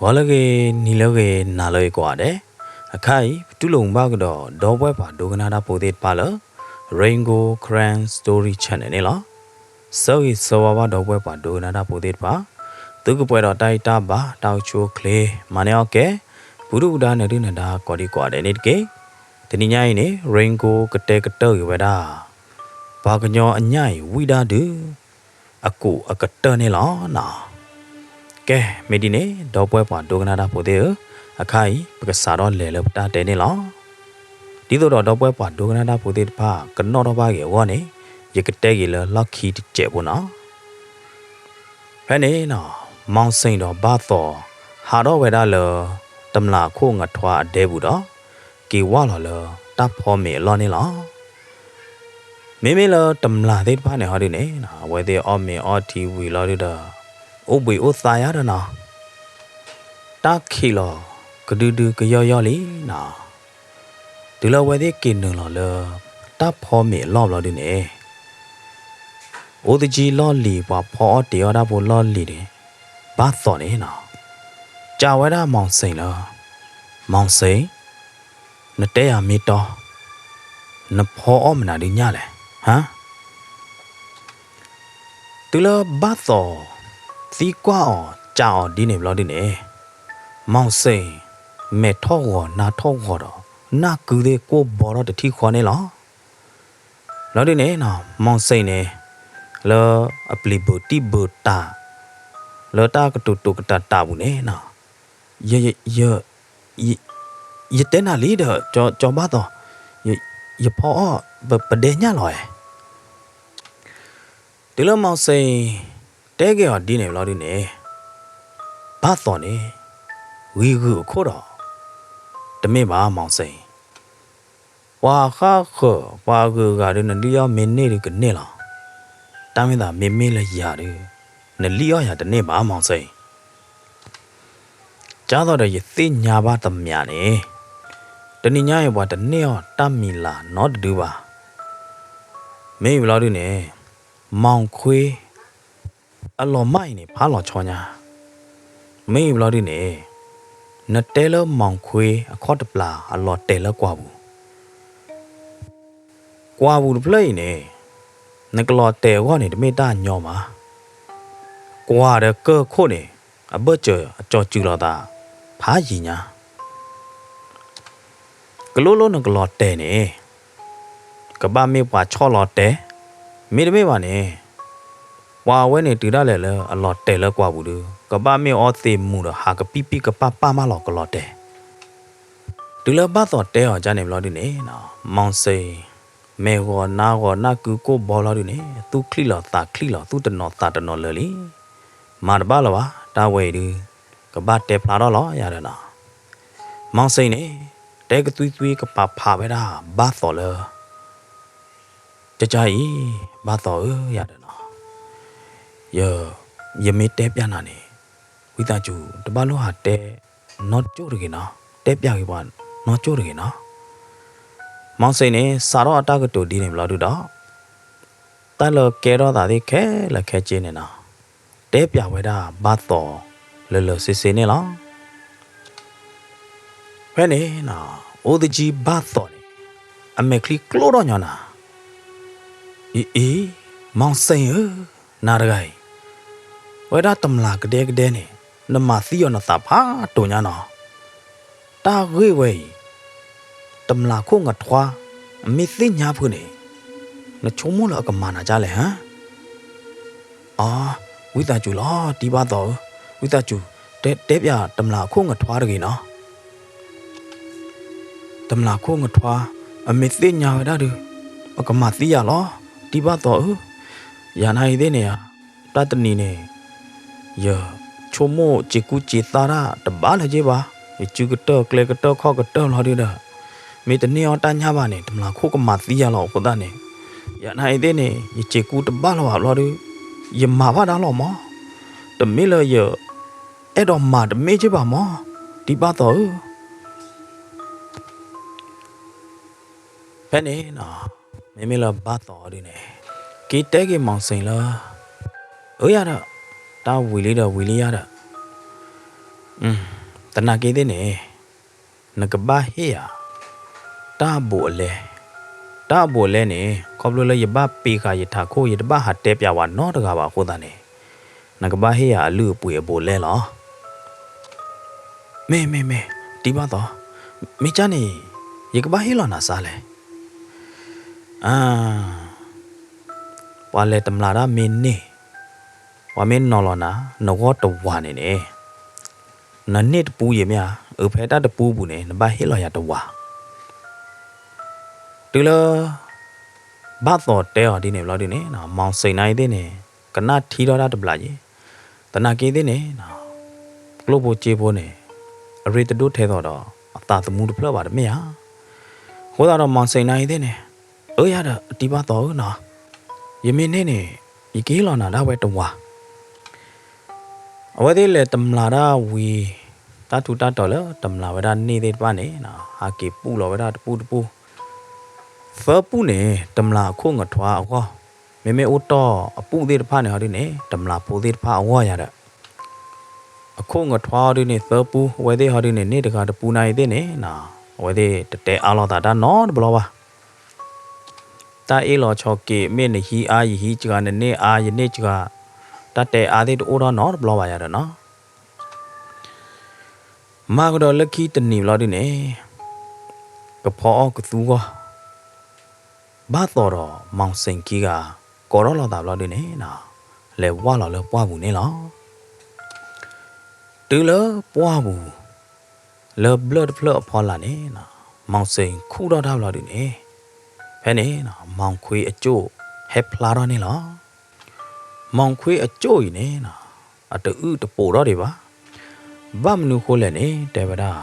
ဂီၤလၢအဂ့ၤ, နံၤလၢအဂ့ၤ, နၤလၢအဂ့ၤကိးဂၤဒဲး, အခါအံၤ ပတူၢ်လိာ်မုာ်ဘၣ်ကဒီး ဒီပုၢ်ဝဲၢ်ပှၤဒိကနၣ်တၢ်ဖိသ့ၣ်တဖၣ်လၢ Rain Gold Karen Story Channel န့ၣ်လီၤ. ဆၢဂ့ၤဆၢဝါဘၣ်ဒီပုၢ်ဝဲၢ်ပှၤဒိကနၣ်တၢ်ဖိသ့ၣ်တဖၣ်, သုကပှဲၤဒီးတၢ်အံၣ်တၢ်ဘါ တၢ်အိၣ်ဆူၣ်အိၣ်ချ့, မၤန့ၢ်အီၣ်ကဲ, ပူၤဒုၣ်ပူၤဒါ နၢၤဒုၣ်နၢၤဒါ ကိးဒံကိးဂၤဒဲးန့ၣ်တက့ၢ်. တနံၤညါအံၤန့ၣ် Rain Gold ကတဲကတၢၢ်က့ၤဝဲဒၣ် ပှၤကညီအညၣ်အံၤ ဝံၣ်ဒၣ်ဒုး အကူးအကတၢၢ်န့ၣ်လီၤနီၤ. ကဲ, မ့ၢ်ဒ်န့ၣ် ဒီပုၢ်ဝဲၢ်ပှၤဒိကနၣ်တၢ်ဖိသ့ၣ်ဧၢ, အခါအံၤ ပကစးထီၣ်လဲၤလၢပတၢ်တဲန့ၣ်လီၤ. ဒ်သိးဒီးဒီပုၢ်ဝဲၢ်ပှၤဒိကနၣ်တၢ်ဖိသ့ၣ်တဖၣ် ကနီၣ်ထီၣ်ဘၣ်က့ၤအဂီၢ်န့ၣ်, ယကတဲက့ၤလၢလီၢ်ခံတစဲးဖိနီၤ. ဖဲန့ၣ်နီၤ, မီၢ်စ့ၣ်ဒီးဘၣ်သီ ဟးထီၣ်ဝဲဒၣ်လၢ တမျၢ်ခိၣ်ငထွါအဒဲပူၤဒီး က့ၤဝၢ်လီၤလၢတၢ်ဖီမ့ၤအလီၢ်န့ၣ်လီၤ. မ့မ့ၢ်လၢတမျၢ်သ့ၣ်တဖၣ်န့ၣ်ဟီဒုန့ၣ်, အဝဲသ့ၣ်အီၣ်မ့ၤအီထံဝံၤလီၤဒုဒီး အိၣ်ဘှံးအိၣ်သါယါဒီးနီၤ, တၢ်ခံးလီၤကဒုဒုကယီၢ်ယီၢ်လံနီၤ. တုၤလၢအဝဲသ့ၣ်က့ၤနုာ်လီၤလၢ တၢ်ဖီမ့ၤအလီၢ်ဘျီဒုန့ၣ်, အိၣ်သကံလီၢ်လံၤ ပှၤဖီအီၣ်တ့ၤအီၣ်တၢ်ဖိလီၢ်လံၤန့ၣ်, ဘၣ်သီန့ၣ်နီၤ, စံးဝဲဒၣ်မီၢ်စ့ၣ်လၢ, မီၢ်စ့ၣ်, နတဲယၤမ့ၢ်တီ, နဖီအီၣ်မနုၤဒုညၣ်လဲၣ်, ဟါ. တုၤလၢဘၣ်သီ သံကွၢ်အီၤ စံးအီၤဒ်န့ၣ်ဘျီဒုန့ၣ်, မီၢ်စ့ၣ် မဲာ်ထီၣ်ဂီၤနါထီၣ်ဂီၤဒီး နၢ်ကုသ့ၣ်ကိၢ်ဘီထီၣ်တထံၣ်ဃီန့ၣ်လီၤ. ဘျီဒုန့ၣ်နီၤ, မီၢ်စ့ၣ်န့ၣ် လၢအပျံၤဘုးတံၢ်ဘုးတၢ် လၢတၢ်ကတိၤတိၤကတၢၢ်တၢ်ပူၤန့ၣ်နီၤ, ယ ယ ယ ယတဲနၤလံဒီး ကၠီဘၣ်သီ, ယ ယဖီအီၣ်ပဒဲညၣ်လီၤဧါ. တုၤလၢမီၢ်စ့ၣ် တဲက့ၤအီၤဒ်န့ၣ်ဘျီဒုန့ၣ်, ဘၣ်သီန့ၣ် ဂံၤဂုာ်အခိၣ်ဒီး, တမ့ၢ်ဘၣ်မီၢ်စ့ၣ်, ပှၤဃၣ်ဃၢၤ ပှၤအဂုၤအဂၤဒု နလံၣ်အီၣ်မ့ၢ်န့ၢ်ဒုကန့ၢ်လီၤ. တၢ်မ့ၢ်သးမ့မ့ၢ်လၢယၤဒု, နလံၣ်အီၣ်ယၤတန့ၢ်ဘၣ်မီၢ်စ့ၣ်. ကၢ်သိးဒီးယသ့ၣ်ညါဘၣ်တမျၢ်န့ၣ်, တနံၤညါအံၤ ပှၤတန့ၢ်အီၣ်တၢ်မံၤလၢ်နီတဒုဘၣ်. မ့ၢ်ဘျီဒုန့ၣ်, မီၢ်ခွ့ အလီၤမၢ်အံၤန့ၣ် ဖးလီၤဆီညါ. မ့ၢ်ဘျီဒုန့ၣ်, နတဲလၢမီၢ်ခွ့အခီၣ်တပျၢ်အလီၤတဲာ်လၢကွၢ်ပူၤ ကွၢ်ပူၤတဖျၢၣ်အံၤန့ၣ်, နကလီၤတဲာ်အဂီၢ်န့ၣ် တမ့ၢ်တၢ်ညီဘၣ်. ကွၢ်ဒီးကၢၢ်ခိၣ်န့ၣ် အဘၢၣ်စၢၤအကၠီၤစုလိာ်သး ဖးယံၤညါ. ကလိလိနကလီၤတဲာ်န့ၣ်, ကဘၣ်မ့ၢ်ပှၤဆီၣ်လီၤတဲာ်, မ့တမ့ၢ်ဘၣ်န့ၣ်, ပှၤဝဲန့ၣ်တုၤဒၣ်လဲာ်လၢအလီၤတဲာ်လၢကွၢ်ပူၤဒု, ကဘၣ်မ့ၢ်အီသံးမူၤဒီးဟးကပံၣ်ပံၣ်ကပၣ်ပၣ်မးလီၤကလီၤတဲာ်. တုၤလၢဘၣ်သီတဲအီၤဒ်န့ၣ်ဘျီဒုန့ၣ်, မီၢ်စ့ၣ် မဲာ်ဂီၤနါဂီၤနၢ်ကုကိၢ်ဘီလီၤဒုန့ၣ် သူၣ်ချံၣ်လီၤသးချံၣ်လီၤ သူၣ်တနီၤသးတနီၤလၢာ်လံ. မၤတဘၣ်လၢၤဘၣ်, တၢ်ဝဲအံၤဒု, ကဘၣ်တဲဖျါထီၣ်လီၤယၤဒီးနီၤ. မီၢ်စ့ၣ်န့ၣ် တဲကသွံသွံကပာ်ဖးဝဲဒၣ်ဘၣ်သီလၢ ကကါအံၤ, ဘၣ်သီဧၢယၤဒီးနီၤ, ယ, ယမ့ၢ်တဲပျးနၤန့ၣ်, ဝံသးစူၤ တဘၣ်လိၣ်ဟးတဲနီၢ်ကၠိၣ်တဂ့ၤနီၤ, တဲပျးက့ၤပှၤနီၢ်ကၠိၣ်တဂ့ၤနီၤ. မီၢ်စ့ၣ်န့ၣ် စးထီၣ်အတၢ်ကတိၤဒ်န့ၣ်ဘျီဒုဒီး, တၢ်လၢကဲထီၣ်သးသ့ၣ်ခဲလၢာ်ခဲဆ့န့ၣ်နီၤ, တဲပျးဝဲဒၣ်ဘၣ်သီလၢာ်လၢာ်ဆ့ဆ့န့ၣ်လီၤ. ဖဲန့ၣ်, အိၣ်သကံဘၣ်သီန့ၣ်, အမဲာ်ချံကျိထီၣ်ညီနၤ, အံၤအံၤ, မီၢ်စ့ၣ်ဧၢ, နၤတဂၤအံၤ, ဝဲဒၣ်တမျၢ်ကဒဲကဒဲန့ၣ်, နမၤသံအီၤနသးဖးဒိၣ်ညါနီၤ. တၢ်ဂ့ၢ်ဝဲအံၤ, တမျၢ်ခိၣ်ငထွါ, အမ့ၢ်သ့ၣ်ညါဖုန့ၣ်, နဆိကမိၣ်လၢအကမၤနၤဒ်လဲၣ်ဧါ. အ, ဝံသးစူၤလီၤ တံၤဘၣ်သီဧၢ, ဝံသးစူၤ, တဲပျးတမျၢ်ခိၣ်ငထွါတဂ့ၤနီၤ. တမျၢ်ခိၣ်ငထွါ, အမ့ၢ်သ့ၣ်ညါဝဲဒၣ်ဒီး, အကမၤသံယၤလီၤ, တံၤဘၣ်သီဧၢ. ယၤနၤအံၤသ့ၣ်န့ၣ်ဧါ, တၢ်တနံၤန့ၣ်, ယဆိကမိၣ်စ့ၤကူစ့ၤသါတၢ်တဘၣ်လၢၤက့ဘၣ်, ယစုကတၢၢ်ကျဲကတၢၢ်ခီၣ်ကတၢၢ်လီၤဒုဒီး, မ့ၢ်တန့ၢ်အီၣ်တၢ်ညၣ်ဘၣ်န့ၣ် တမျၢ်ခိၣ်ကမၤသံယၤလီၤအဃိသတးန့ၣ်, ယၤနၤအံၤသ့ၣ်န့ၣ် ယစ့ၤကူတဘၣ်လၢၤဘၣ်ဘျီဒီး, ယမၤဘၣ်တၢ်လီၤမး, တမ့ၢ်လၢယ အဲၣ်ဒိးမၤတမ့ၢ်က့ဘၣ်မး, တံၤဘၣ်သီဧၢ. ဖဲန့ၣ်, မ့မ့ၢ်လၢဘၣ်သီဒ်န့ၣ်, က့ၤတဲက့ၤမီၢ်စ့ၣ်လၢ, အၢယၤဒီး, တၢ်ဝံၤလံဒီးဝံၤလံယၤဒီး, သနာ်က့သ့ၣ်န့ၣ် နကဘၣ်ဟ့ၣ်ယၤ တၢ်အဘူးအလဲ, တၢ်အဘူးအလဲန့ၣ် ခီဖျိလၢယဘၣ်ပ့ၤဃာ်ယထးခိၣ် ယတဘၣ်ဟးတဲပၠးဝဲနီတဂၤဘၣ်အဃိသတးန့ၣ် နကဘၣ်ဟ့ၣ်ယၤအလုၢ်အပှ့ၤအဘူးအလဲလီၤ. မ့ၢ် မ့ၢ် မ့ၢ် တံၤဘၣ်သီ, မ့ၢ်ကၢ်န့ၣ် ယကဘၣ်ဟ့ၣ်လီၤနၤစ့ၢ်လဲၣ်. အ ပှၤလဲၤတမျးတၢ်မ့ၢ်န့ၢ်, ပှၤမ့ၢ်နီၤလီၤနၤ နဂီၢ်တဝၤန့ၣ်န့ၣ် နန့ၢ်တပူယံာ်မ့ၢ်ဧါ, အဖဲတၢ်တပူပူၤန့ၣ် နဘၣ်ဟ့ၣ်လီၤယၤတဝၤ. တုၤလၢ ဘၣ်သီၣ်တဲအီၤဒ်န့ၣ်ဘျီဒုန့ၣ် မီၣ်စ့ၣ်နၤအံၤသ့ၣ်န့ၣ် ကနၣ်ထံထီၣ်တၢ်တဘျးယံၤ, သနာ်က့သ့ၣ်န့ၣ် ကျိၣ်ဖိစ့ဖိန့ၣ် အရ့တဒိၣ်ထဲသိးဒီး အသးသမူတဖျၢၣ်ဘၣ်တမ့ၢ်ဧါ. အဃိသတးဒီးမီၣ်စ့ၣ်နၤအံၤသ့ၣ်န့ၣ် အၢ ယၤဒီး တံၤဘၣ်သီဧၢနီၤ, ယမ့ၢ်န့ၢ်န့ၣ် ယကဟ့ၣ်လီၤနၤဒၣ်ဝဲတဝၤ. အဝဲသ့ၣ်လဲၤတမျးတၢ်ဝံၤ တၢ်ထူးတၢ်တီၤလၢတမျးဝဲဒၣ်န့ၢ်သ့ၣ်တဖၣ်န့ၣ် ဟးက့ၤပူၣ်လီၤဝဲဒၣ်တပူၣ်တပူၣ်, သၢပူၣ်န့ၣ် တမျးအခိၣ်ငထွါအဂီၢ်, မ့မ့ၢ်အိၣ်တီၢ်အပူၣ်သ့ၣ်တဖၣ်န့ၣ်ဟီဒုန့ၣ် တမျးဖိသ့ၣ်တဖၣ်အဂီၢ်ယၤဒီး အခိၣ်ငထွါဟီဒုန့ၣ် သၢပူၣ်, အဝဲသ့ၣ်ဟီဒုန့ၣ် န့ၢ်တဂၤတပူၤနၤအံၤသ့ၣ်န့ၣ် အဝဲသ့ၣ်တတဲအါလိာ်သးတၢ်နီတဘျီဘၣ်. တၢ်အ့ၣ်လိာ်ဆိးက့ မ့ၢ်နဟံးအါ ယဟံးစှၤ, နန့ၢ်အါ ယန့ၢ်စှၤ, တၢ်တဲအါသ့ၣ်တအိၣ်ထီၣ်နီတဘျီဘၣ်ယၤဒီးနီၤ. မၤကဒီးလၢခံတနံၤဘျီဒုန့ၣ် ကဖီအီၣ်ကသူဂီၢ် ဘၣ်သီၣ်ဒီးမီၣ်စ့ၣ်ခံဂၤ ကိးထီၣ်လိာ်သးဘျီဒုန့ၣ် လဲၤဝၢ်လီၤလၢပှၢ်ပူၤန့ၣ်လီၤ. တုၤလၢပှၢ်ပူၤ လၢဘျၢၣ်တဖျၢၣ်အဖီလာ်န့ၣ် မီၣ်စ့ၣ်ခူၣ်ထီၣ်တၢ်ဘျီဒုန့ၣ် ဖဲန့ၣ် မီၣ်ခွ့အကၠိၣ်ဟဲဖျါထီၣ်န့ၣ်လီၤ. မီၣ်ခွ့အကၠိၣ်အံၤန့ၣ် အတအုၣ်တပိာ်ထီၣ်ဒံးဘၣ်. ဘၣ်မနုၤဃိလဲၣ်န့ၣ် တဲဝဲဒၣ်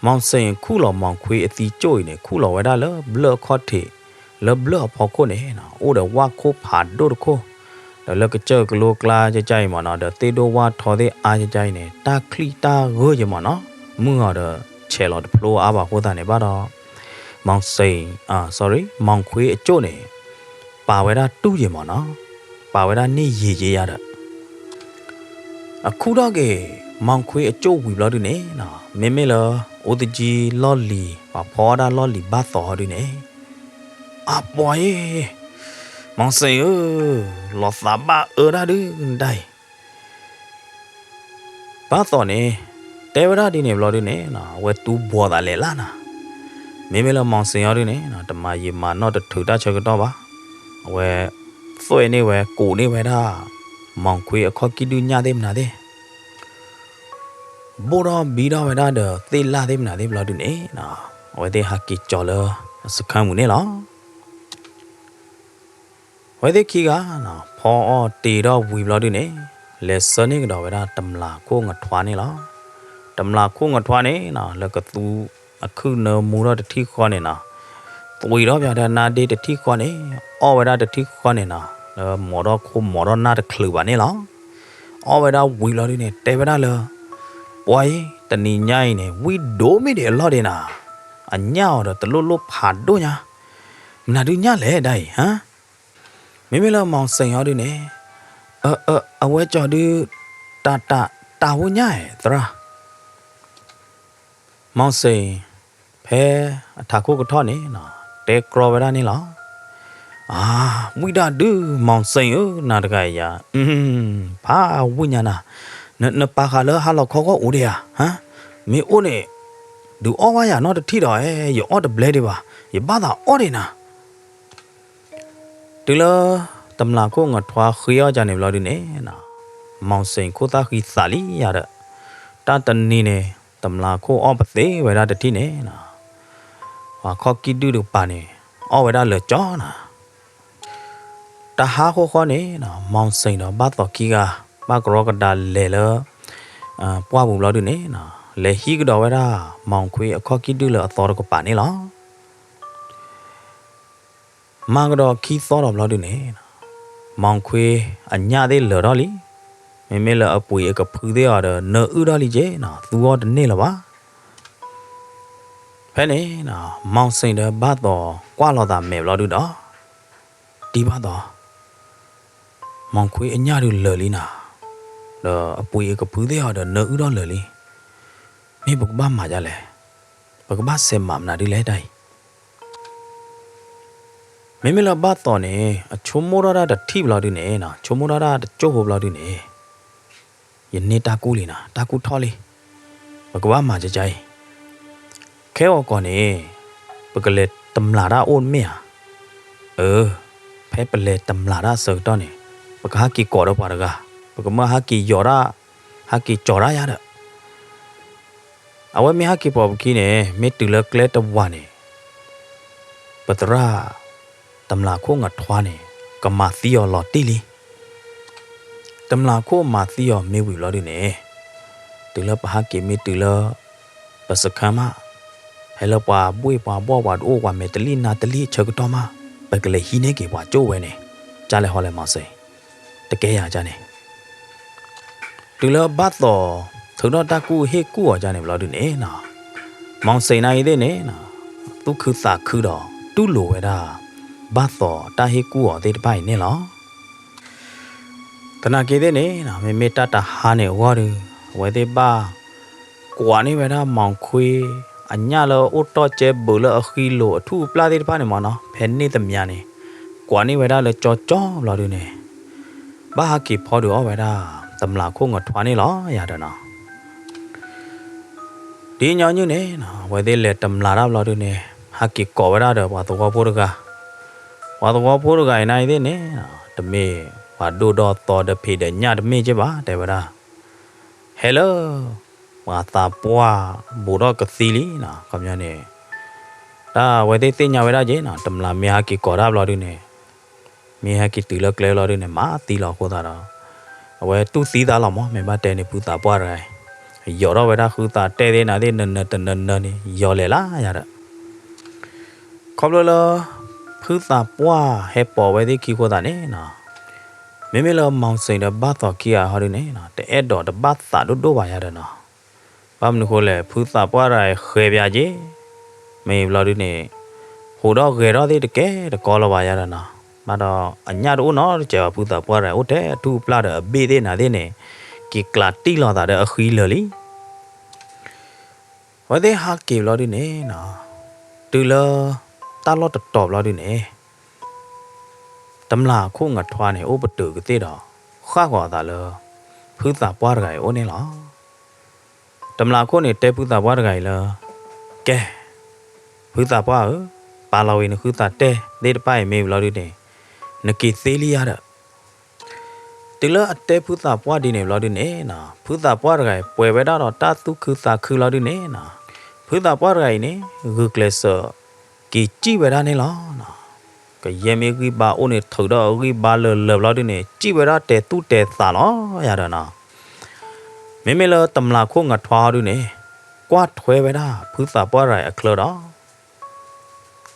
မီၣ်စ့ၣ်ခူၣ်လီၤမီၣ်ခွ့အသံကၠိၣ်အံၤန့ၣ် ခူၣ်လီၤဝဲဒၣ်လၢဘျၢၣ်အခီၣ်ထံး လၢဘျၢၣ်အဖီခိၣ်န့ၣ် အိၣ်ဒီးဝၣ်ခိၣ်ဖးဒိၣ်တခိၣ်, ဒီးလၢကစၢၢ်ကလိကျါကကါအံၤမ့ၢ်နီၤ ဒီးသ့ၣ်ဒိၣ်ဝၣ်ထီသ့ၣ်အါကကါအံၤန့ၣ် တၢ်ချံၣ်တၢ်ဂၢၢ်ယံၤမ့ၢ်နီၤ, မုၢ်အီၤဒီးဆဲးလီၤတဖျိအါဘၣ်အဃိသတးန့ၣ် ဘၣ်ဒီး မီၣ်စ့ၣ်, အ sorry မီၣ်ခွ့အကၠိၣ်န့ၣ် ပာ်ဝဲဒၣ်တူၢ်ယံၤမ့ၢ်နီၤ, ပာ်ဝဲဒၣ်န့ၢ်ယံၤက့ၤယၤဒီး အခူၣ်ထီၣ်က့ၤ မီၣ်ခွ့အကၠိၣ်ဝံၤဘျီဒုန့ၣ် မ့မ့ၢ်လၢ အိၣ်သကံလီၢ်လံၤ ပှၤဖီအီၣ်ဒၣ်လီၢ်လံၤဘၣ်သီဟီဒုန့ၣ် အပှၤအံၤ, မီၣ်စ့ၣ်ဧၢ, လီၤသးဘၣ်အၢဒၣ်ဒုနတၢ်အံၤ ဘၣ်သီၣ်န့ၣ် တဲဝဲဒၣ်ဒ်န့ၣ်ဘျီဒုန့ၣ် အဝဲတူၢ်ဘှီသးလဲာ်လၢ်နၤ, မ့မ့ၢ်လၢမီၣ်စ့ၣ်ဟီဒုန့ၣ် တမၤယံာ်မၤနီၢ်တထုးတၢ်ဆၢကတီၢ်ဘၣ်, အဝဲ သွဲၣ်န့ၢ်ဝဲ ကိးန့ၢ်ဝဲဒၣ် မီၣ်ခွ့အခီၣ်ကံၣ်ဒုၣ်ညၣ်သ့ၣ်မနုၤသ့ၣ် ဘိၣ်ထီၣ်ဘံထီၣ်ဝဲဒၣ်ဒီးသ့ၣ်လၣ်သ့ၣ်မနုၤသ့ၣ်ဘျီဒုန့ၣ် အဝဲသ့ၣ်ဟးက့ၤကၠီၤလၢ စခါမူၤန့ၣ်လီၤ. အဝဲသ့ၣ်ခံဂၤ ဖီအီၣ်တ့ထီၣ်ဝံၤဘျီဒုန့ၣ် လဲၤဆှၢန့ၢ်ကဒီးဝဲဒၣ်တမျးခိၣ်ငထွါန့ၣ်လီၤ. တမျးခိၣ်ငထွါန့ၣ် လၢကသူအခုၣ်နၢမူထီၣ်တထံၣ်ဃီန့ၣ်နီၤ, သွံးထီၣ်ပၠးဒီးနါဒ့တထံၣ်ဃီန့ၣ်, အီၣ်ဝဲဒၣ်တထံၣ်ဃီန့ၣ်နီၤ, လၢမိးထီၣ်ခိၣ်မိးထီၣ်နၢ်တချုးဘၣ်န့ၣ်လီၤ. အီၣ်ဝဲဒၣ်ဝံၤဘျီဒုန့ၣ် တဲဝဲဒၣ်လၢ ပှၤအံၤ တနံၤညါအံၤန့ၣ် ဝံၣ်ဒိၣ်မ့ၢ်ဒံးအလီၢ်ဒံးနၤ, အညၣ်အီၤဒီးတလိၣ်လိၣ်ဖးဒိၣ်ညါ, မနုၤဒုညၣ်လဲၣ်ဒၣ်အံၤ, ဟါ မ့မ့ၢ်လၢမီၣ်စ့ၣ်ဟီဒုန့ၣ်, အ အ အဝဲကၠီဒု တၢ် တၢ် တၢ်ဟူညၣ်သရၣ် မီၣ်စ့ၣ် ဖဲအထးခိၣ်ကထီၣ်န့ၣ် တဲကြီဝဲဒၣ်န့ၣ်လီၤ. အ ဝံၣ်ဒၣ်ဒု မီၣ်စ့ၣ်ဧၢ နၤတဂၤအံၤယၤ, ဖးဝံၣ်ညါနၤ, နပာ်ဃာ်လၢဟါလီၤခီဂီၢ်အိၣ်ဒံးဧါ, ဟါ, မ့ၢ်အိၣ်န့ၣ် ဒုးအီၣ်ဘၣ်ယၤနီတထံၣ်ဒီး ယအီၣ်တဘျဲဒံးဘၣ်, ယဘၣ်သးအီၣ်ဒံးနၤ တုၤလၢ တမျးခိၣ်ငထွါဃ့အီၣ်ကန့ၣ်ဘျီဒုန့ၣ်, မီၣ်စ့ၣ်ခိၣ်သၣ်ဃံသးလံယၤဒီး, တၢ်တနံၤန့ၣ် တမျးခိၣ်အီၣ်ပသ့ဝဲဒၣ်တထံၣ်န့ၣ်, ပှၤခီၣ်ကံၣ်ဒုၣ်တကပၤန့ၣ် အီၣ်ဝဲဒၣ်လၢာ်ကၠီနၤ တဟါဃီဃီန့ၣ် မီၣ်စ့ၣ်ဒီးဘၣ်သီၣ်ခံဂၤ ဘၣ်ကရီကဒါလဲၤလၢ ပှၢ်ပူၤဘျီဒုန့ၣ်, လဲၤဟံးကဒီးဝဲဒၣ် မီၣ်ခွ့အခီၣ်ကံၣ်ဒုၣ်လၢအသီတကပၤန့ၣ်လီၤ. မၤကဒီးခံသီဒီးဘျီဒုန့ၣ်, မီၣ်ခွ့အညၣ်သ့ၣ်လၢာ်ထီၣ်လံ, မ့မ့ၢ်လၢအပှ့ၤအကဖုသ့ၣ်အီၤဒီး နၢအုၣ်ထီၣ်လံက့နီၤ, သူအီၤတန့ၢ်လၢၤဘၣ်. ဖဲန့ၣ်, မီၣ်စ့ၣ်ဒီးဘၣ်သီၣ်ကွၢ်လိာ်သးမဲာ်ဘျီဒုဒီး, တံၤဘၣ်သီၣ်, မီၣ်ခွ့အညၣ်ဒုးလၢာ်လံနၤ. ဒီးအပှ့ၤအကဖုသ့ၣ်အီၤဒီးနၢအုၣ်ထီၣ်လၢာ်လံ. မ့ၢ်ပကဘၣ်မၤဒ်လဲၣ်, ပကဘၣ်ဆဲးမၤမနုၤဒ်လဲၣ်တၢ်အံၤ. မ့မ့ၢ်လၢဘၣ်သီန့ၣ် အဆိကမိၣ်ထီၣ်ဒၣ်တထံၣ်ဘျီဒုန့ၣ်, ဆိကမိၣ်ထီၣ်ဒၣ်တကၠိၢ်ဖိဘျီဒုန့ၣ်, ယန့ၢ်တၢ်ကူၣ်လံနီၤ, တၢ်ကူၣ်ထီၣ်လံ. ပကဘၣ်မၤကကါအံၤ. ခဲဂီၤကီၢ်န့ၣ် ပကလဲၤတမျးတၢ်အိၣ်မ့ၢ်ဧါ. အၢ, ဖဲပလဲၤတမျးတၢ်အဆၢကတီၢ်န့ၣ် ပကဟးက့ၤကိးဒီးပှၤတဂၤ, ပကမၢဟးက့ၤယီၤတၢ်, ဟးက့ၤကၠီၤတၢ်ယါဒီး အဝဲမ့ၢ်ဟဲက့ၤပိာ်ပခံန့ၣ် မ့ၢ်တုၤလၢကျဲတဝာ်န့ၣ် ပသရၣ် တမျးခိၣ်ငထွါန့ၣ် ကမၤသံအီၤလီၤတံၢ်လံ. တမျးခိၣ်မၤသံအီၤမ့ၢ်ဝံၤဘျီဒုန့ၣ် တုၤလၢပဟဲက့ၤမ့ၢ်တုၤလၢ ပစခန်းမး, ဖဲလၢပှၤဘှ့ၣ်ပှၤဘီၣ်ပှၤတအိၣ်ပှၤမဲာ်တလံၣ်နါတလံၣ်အဆၢကတီၢ်မး, ပကလဲၤဟံးန့ၢ်က့ၤပှၤကၠိၣ်ဝဲန့ၣ်, ကၢ်လဲၤဟီလဲၤမၤစၢၤ တကဲယၤကၢ်န့ၣ် တုၤလၢဘၣ်သီ ထုးထီၣ်တၢ်ကူၣ်ဟ့ၣ်ကူၣ်အီၤကၢ်န့ၣ်ဘျီဒုန့ၣ်နီၤ, မီၤစ့ၣ်နၤအံၤသ့ၣ်န့ၣ် သူၣ်ခုသးခုဒီး တူၢ်လိာ်ဝဲဒၣ် ဘၣ်သီတၢ်ဟ့ၣ်ကူၣ်အီၤသ့ၣ်တဖၣ်အံၤန့ၣ်လီၤ. သနာ်က့သ့ၣ်န့ၣ် မ့မ့ၢ်တၢ်တဟါန့ၣ်အဂီၢ်ဒီး အဝဲသ့ၣ်ဘၣ် ကွၢ်န့ၢ်ဝဲဒၣ်မီၤခွ့ အညၣ်လၢအိၣ်တီၢ်ကဲဘုးလၢအဃံလိၤအထူၣ်အပျၢ်သ့ၣ်တဖၣ်န့ၣ်မ့ၢ်နီၤ, ဖဲန့ၣ်သမံၤန့ၣ် ကွၢ်န့ၢ်ဝဲဒၣ်လၢကၠီကၠီဘျီဒုန့ၣ် ဘၣ်ဟးက့ၤဖီဒုးအီၣ်ဝဲဒၣ် တမျးခိၣ်ငထွါန့ၣ်လီၤယၤဒီးနီၤ. ဒ်ညီနုၢ်န့ၣ် အဝဲသ့ၣ်လဲၤတမျးတၢ်ဘျီဒုန့ၣ် ဟးက့ၤကိးဝဲဒၣ်ဒီးပှၤသဝီဖိတဂၤ, ပှၤသဝီဖိတဂၤအံၤနၤအံၤသ့ၣ်န့ၣ် တမ့ၢ်ပှၤဒိၣ်ဒီးသီဒီးဖံးဒီးညၣ်တမ့ၢ်က့ဘၣ် တဲဝဲဒၣ် ဟဲလၢ ပှၤသးပှၢ်ဘူးထီၣ်ကသံလံနီၤ, ခီပညီန့ၣ် တၢ်အဝဲသ့ၣ်သ့ၣ်ညါဝဲဒၣ်က့နီၤ, တမျးမ့ၢ်ဟဲက့ၤကိးတၢ်ဘျီဒုန့ၣ် မ့ၢ်ဟဲက့ၤတုၤလၢကျဲဘျီဒုန့ၣ် မၤသံလီၤအဃိသတးဒီး အဝဲတူၢ်သံသးလီၤမး, မ့ၢ်ဘၣ်တဲန့ၣ် ဖုသးပှၢ်တဂၤအံၤ ယီၤထီၣ်ဝဲဒၣ်ဃုသးတဲသ့ၣ်နၤသ့ၣ် နနၢၤတနၢၤနၢၤန့ၣ် ယီၤလဲၤလၢယၤဒီး ခီဖျိလၢ ဖုသးပှၢ်ဟဲပိာ်ဝဲသ့ၣ်ခံအဃိသတးန့ၣ်နီၤ, မ့မ့ၢ်လၢမီၤစ့ၣ်ဒီးဘၣ်သီခံဂၤဟီဒုန့ၣ်နီၤ တအဲၣ်ဒိးတဘၣ်သးဒိၣ်ဒိၣ်ဘၣ်ယၤဒီးနီၤ, ဘၣ်မနုၤဃိလဲၣ် ဖုသးပှၢ်တဂၤအံၤဃဲၤပၠးက့, မ့ၢ်ဘျီဒုန့ၣ် ဟူးထီၣ်ဂဲၤထီၣ်သ့ၣ်တကဲတကီလၢၤဘၣ်ယၤဒီးနီၤ, ဘၣ်ဒီးအညၣ်တအိၣ်နီတစဲးဘၣ် ဖုသးပှၢ်တဂၤအံၤ အိၣ်ထဲအထူၣ်အပျၢ်ဒီးအဘ့ၣ်သ့ၣ်နၤသ့ၣ်န့ၣ် က့ၤကျးတံၢ်လီၤသးဒီးအဃံလၢာ်လံ အဝဲသ့ၣ်ဟးက့ၤဘျီဒုန့ၣ်နီၤ, တုၤလၢ တၢ်လီၢ်တတီၤဘျီဒုန့ၣ် တမျးခိၣ်ငထွါန့ၣ် အိၣ်ပတုာ်ကသ့ၣ်ဒီး ဃၣ်ဃီၤအသးလၢ ဖုသးပှၢ်တဂၤအံၤအအိၣ်န့ၣ်လီၤ. တမျးခိၣ်န့ၣ်တဲဖုသးပှၢ်တဂၤအံၤလၢ ကဲ ဖုသးပှၢ်ဧၢ, ပာ်လီၤဝံၤနဃုသးတဲသ့ၣ်တဖၣ်အံၤမ့ၢ်ဘျီဒုန့ၣ် နက့ၤသ့လံယၤဒီး တုၤလၢအတဲဖုသးပှၢ်ဒ်န့ၣ်ဘျီဒုန့ၣ်နီၤ, ဖုသးပှၢ်တဂၤအံၤ ပှဲၤဝဲဒၣ်ဒီးတၢ်သူၣ်ခုသးခုလီၤဒုန့ၣ်နီၤ, ဖုသးပှၢ်တဂၤအံၤန့ၣ် ဂုာ်ကျဲးစၢး က့ၤစံၣ်ဝဲဒၣ်န့ၣ်လီၤ. ကယဲၢ်မ့ၢ်ဂံၢ်ဘါအိၣ်န့ၣ် ထုးဒီးအဂံၢ်ဘါလၢာ်လၢာ်ဘျီဒုန့ၣ် စံၣ်ဝဲဒၣ်တဲာ်သူၣ်တဲာ်သးလီၤယၤဒီးနီၤ, မ့မ့ၢ်လၢတမျးခိၣ်ငထွါဟီဒုန့ၣ် ကွၢ်ထွဲဝဲဒၣ်ဖုသးပှၢ်တဂၤအံၤအချၢဒီး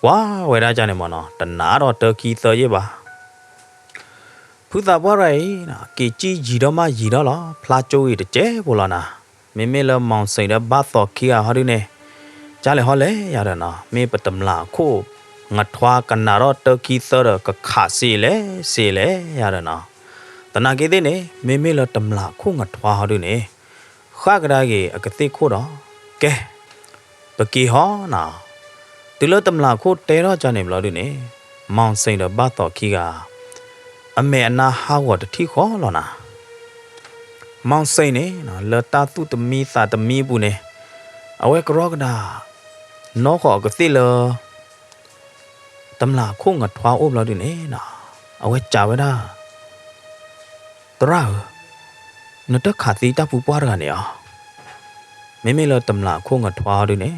ကွၢ်ဝဲဒၣ်ကန့ၣ်မ့ၢ်နီၤ, တနာ်ဒီးတၢ်ခံသၢယ့ၢ်ဘၣ်. ဖုသးပှၢ်တဂၤအံၤ က့ၤစံၣ်ယံၤဒီးမးယံၤဒီးလီၤ, ဖျါကၠိဂံၢ်တစဲးဖိလီၤနၤ, မ့မ့ၢ်လၢမီၤစ့ၣ်ဒီးဘၣ်သီခံဂၤဟီဒုန့ၣ် ကၢ်လဲၤဟီလဲၤယၤဒီးနီၤ, မ့ၢ်ပတမျးခိၣ်ငထွါကနၣ်ဒီးတၢ်ခံသၢဒီးကခးစ့လဲၣ်စ့လဲၣ်ယၤဒီးနီၤ, သနာ်က့သ့ၣ်န့ၣ် မ့မ့ၢ်လၢတမျးခိၣ်ငထွါဟီဒုန့ၣ် ဃၣ်ကဒါက့ၤအကသ့ၣ်ခိၣ်ဒီး ကဲ ပက့ၤဟီနီၤ, တုၤလၢတမျးခိၣ်တဲထီၣ်ကန့ၣ်ဘျီဒုန့ၣ် မီၤစ့ၣ်ဒီးဘၣ်သီခံဂၤ အမဲာ်အနါဟးဂီၤတထံၣ်ဃီလီၤနၤ, မီၤစ့ၣ်န့ၣ် လၢတၢ်သူၣ်တမံသးတမံအပူၤန့ၣ် အဝဲကရီကဒါ နီၣ်ဃီၤအကသ့ၣ်လၢ တမျးခိၣ်ငထွါအိၣ်ဘျီဒုန့ၣ်နီၤ, အဝဲစံးဝဲဒၣ်, သရၣ်ဧၢ, နတခးသံတၢ်ဖုပှၢ်တဂၤန့ၣ်ဧါ. မ့မ့ၢ်လၢတမျးခိၣ်ငထွါဒုန့ၣ်,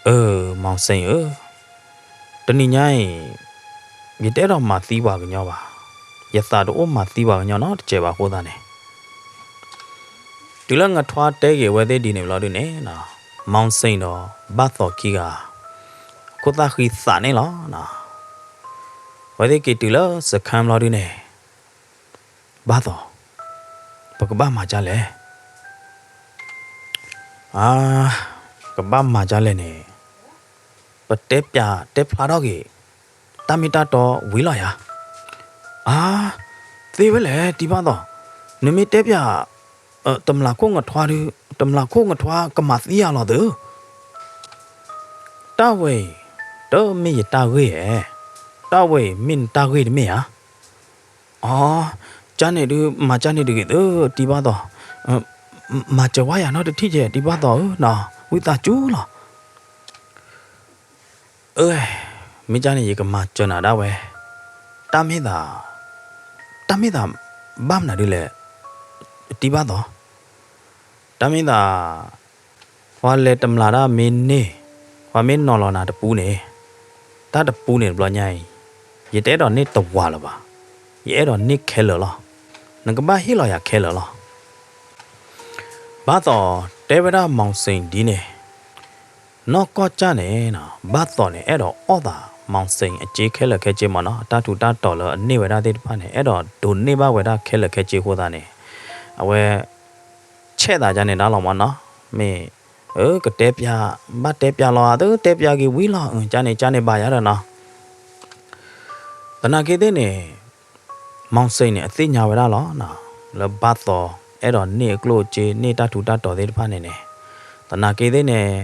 အၢ မီၤစ့ၣ်ဧၢ, တနံၤညါအံၤ ယတအဲၣ်ဒိးမၤသံပှၤကညီဘၣ်, ယသးတအိၣ်မၤသံပှၤကညီနီတစဲးဘၣ်အဃိသတးန့ၣ် တုၤလၢငထွါတဲက့ၤအဝဲသ့ၣ်ဒ်န့ၣ်ဘျီဒုန့ၣ်, မီၤစ့ၣ်ဒီးဘၣ်သီခံဂၤ ခိၣ်သၣ်ဃံသးန့ၣ်လီၤ. အဝဲသ့ၣ်က့ၤတုၤလၢစခန်းဘျီဒုန့ၣ်, ဘၣ်သီ, ပကဘၣ်မၤဒ်လဲၣ်. အါ, ကဘၣ်မၤဒ်လဲၣ်န့ၣ်, ပတဲပျးတဲဖျါထီၣ်က့ၤ တၢ်မ့ၢ်တၢ်တီဝံၤလီၤယၤ. အါ, သ့ဝဲလဲၣ် တံၤဘၣ်သီ, နမ့ၢ်တဲပၠး တမျၢ်ခိၣ်ငထွါဒုး တမျၢ်ခိၣ်ငထွါကမၤသံယၤလီၤသု. တၢ်ဝဲအံၤ တမ့ၢ်ယတၢ်ဂ့ၢ်ဧါ, တၢ်ဝဲအံၤမ့ၢ်နတၢ်ဂ့ၢ်တမ့ၢ်ဧါ. အီ, ကန့ၣ်ဒုး မၤကန့ၣ်တဂ့ၤသု တံၤဘၣ်သီ, မၤစၢၤဝဲယၤနီတထံၣ်ကဲ တံၤဘၣ်သီဧၢနီၤ ဝံသးစူၤလီၤ. အၢ, မ့ၢ်ကန့ၣ် ယကမၤစၢၤနၤဒၣ်ဝဲ, တၢ်မ့ၢ်သး, တၢ်မ့ၢ်သး ဘၣ်မနုၤဒ်လဲၣ်, တံၤဘၣ်သီ, တၢ်မ့ၢ်သး ပှၤလဲၤတမျၢ်ဒၣ်မ့ၢ်န့ၢ်, ပှၤမ့ၢ်နီၤလီၤနၤတပူန့ၣ်, တၢ်တပူန့ၣ်တဘျီညါအံၤ, ယတအဲၣ်ဒိးန့ၢ်တဝၤလၢၤဘၣ်, ယအဲၣ်ဒိးန့ၢ်ခဲလၢာ်လီၤ. နကဘၣ်ဟ့ၣ်လီၤယၤခဲလၢာ်လီၤ. ဘၣ်သီၣ်တဲဝဲဒၣ်မီၣ်စ့ၣ်ဒ်န့ၣ်, နီၢ်ကီၢ်ကၢ်န့ၣ် ဘၣ်သီၣ်န့ၣ် အဲၣ်ဒိးအီၣ်သးမီၣ်စ့ၣ်အစ့ခဲလၢာ်ခဲဆ့မ့ၢ်နီၤ, တၢ်ထူးတၢ်တီၤလၢအန့ၢ်ဝဲဒၣ်သ့ၣ်တဖၣ်န့ၣ် အဲၣ်ဒိးဒိးန့ၢ်ဘၣ်ဝဲဒၣ်ခဲလၢာ်ခဲဆ့အဃိသတးန့ၣ်, အဝဲ ဆဲးသးကန့ၣ်ဒၣ်လီၤမ့ၢ်နီၤ, မ့ၢ် အၢ ကတဲပၠး, ဘၣ်တဲပၠးလီၤဧါ, သုတဲပၠးက့ၤဝံၤလီၤ, ကန့ၣ် ကန့ၣ်ဘၣ်ယၤဒီးနီၤ. သနာ်က့သ့ၣ်န့ၣ် မီၣ်စ့ၣ်န့ၣ် အသ့ၣ်ညါဝဲဒၣ်လီၤ, လၢဘၣ်သီၣ်အဲၣ်ဒိးန့ၢ်အကျိၣ်အစ့ န့ၢ်တၢ်ထူးတၢ်တီၤသ့ၣ်တဖၣ်န့ၣ်န့ၣ်, သနာ်က့သ့ၣ်န့ၣ်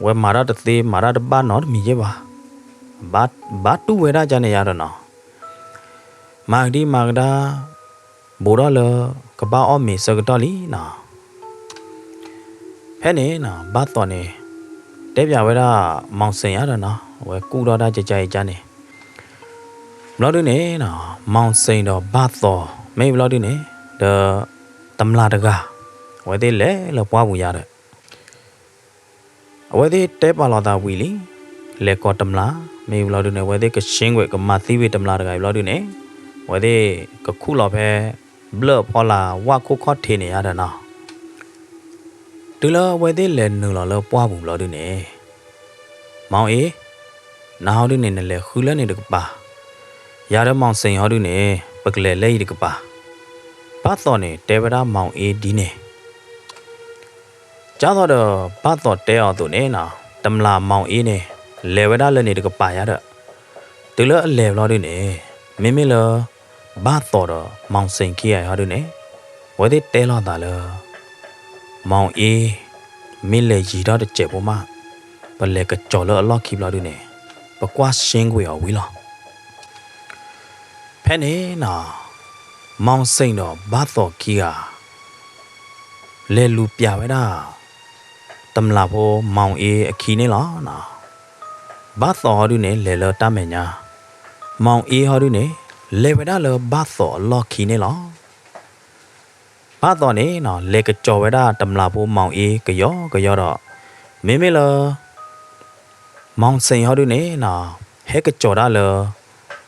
ဝဲမၤတၢ်တသ့ မၤတၢ်တဘၣ်နီတမံၤယဲၢ်ဘၣ်, ဘၣ်တူၢ်ဝဲဒၣ်ကန့ၣ်ယၤဒီးနီၤ, မၤကဒံမၤကဒါ ဘူးထီၣ်လၢ ကဘၣ်အီၣ်မ့ၤဆၢကတီၢ်လံနီၤ. ဖဲန့ၣ်နီၤ ဘၣ်သီၣ်န့ၣ် တဲပၠးဝဲဒၣ် မီၣ်စ့ၣ်ယၤဒီးနီၤ, အဝဲကူၣ်ထီၣ်တၢ်ကကါအံၤကန့ၣ်, ဘျီဒုန့ၣ်နီၤ မီၣ်စ့ၣ်ဒီးဘၣ်သီၣ် မ့ၢ်ဘျီဒုန့ၣ် ဒီး တမျၢ်တဂၤ အဝဲသ့ၣ်လဲၤလၢပှၢ်ပူၤယၤဒီး အဝဲသ့ၣ်တဲပာ်လီၤသးဝံၤလံ, လဲၤကိးတမျၢ် မ့ၢ်ဘျီဒုန့ၣ် အဝဲသ့ၣ်ကရှ့ကွဲးကမၤသံဝံၤတမျၢ်တဂၤအံၤဘျီဒုန့ၣ်, အဝဲသ့ၣ်ကခူၣ်လီၤဖဲ ဘျၢၣ်ဖီလာ်ဝၣ်ခိၣ်ခီၣ်ထံးန့ၣ်ယၤဒီးနီၤ, တုၤလၢအဝဲသ့ၣ်လဲၤနုာ်လီၤလၢပှၢ်ပူၤဘျီဒုန့ၣ်, မီၣ်အ့, နၤဟီဒုန့ၣ် နလဲၤဃုလၢန့ၣ်တကပၤ, ယၤဒီးမီၣ်စ့ၣ်ဟီဒုန့ၣ် ပကလဲၤလၢအံၤတကပၤ, ဘၣ်သီၣ်န့ၣ် တဲဝဲဒၣ်မီၣ်အ့ဒ်န့ၣ် ကၢ်သိးဒီးဘၣ်သီၣ်တဲအီၤအသိးန့ၣ်နီၤ, တမျၢ်မီၣ်အ့န့ၣ် လဲၤဝဲဒၣ်လၢန့ၣ်တကပၤယၤဒီး, တုၤလၢအလဲၤဘျီဒုန့ၣ်, မ့မ့ၢ်လၢ ဘၣ်သီၣ်ဒီးမီၣ်စ့ၣ်ခံဂၤအံၤဟီဒုန့ၣ်, အဝဲသ့ၣ်တဲလိာ်သးလၢ မီၣ်အ့ မ့ၢ်လဲၤယံၤထီၣ်တစဲးဖိမး, ပလဲၤကစီၤလၢအလီၢ်ခံဘျီဒုန့ၣ်, ပကွၢ်ရှ့ကွံာ်အီၤဝံၤလီၤ. ဖဲန့ၣ်နီၤ, မီၣ်စ့ၣ်ဒီးဘၣ်သီၣ်ခံဂၤ လဲၤလူၤပျးဝဲဒၣ် တမျၢ်ဖိမီၣ်အ့အခံန့ၣ်လီၤ. ဘၣ်သီၣ်ဟီဒုန့ၣ် လဲၤလၢတၢ်မဲာ်ညါ, မီၣ်အ့ဟီဒုန့ၣ် လဲၤဝဲဒၣ်လၢဘၣ်သီၣ်အလီၢ်ခံန့ၣ်လီၤ. ဘၣ်သီၣ်န့ၣ်နီၤ လဲၤကစီၤဝဲဒၣ်တမျၢ်ဖိမီၣ်အ့ကယီကယီဒီး, မ့မ့ၢ်လၢ မီၣ်စ့ၣ်ဟီဒုန့ၣ်နီၤ, ဟဲကစီၤတၢ်လၢ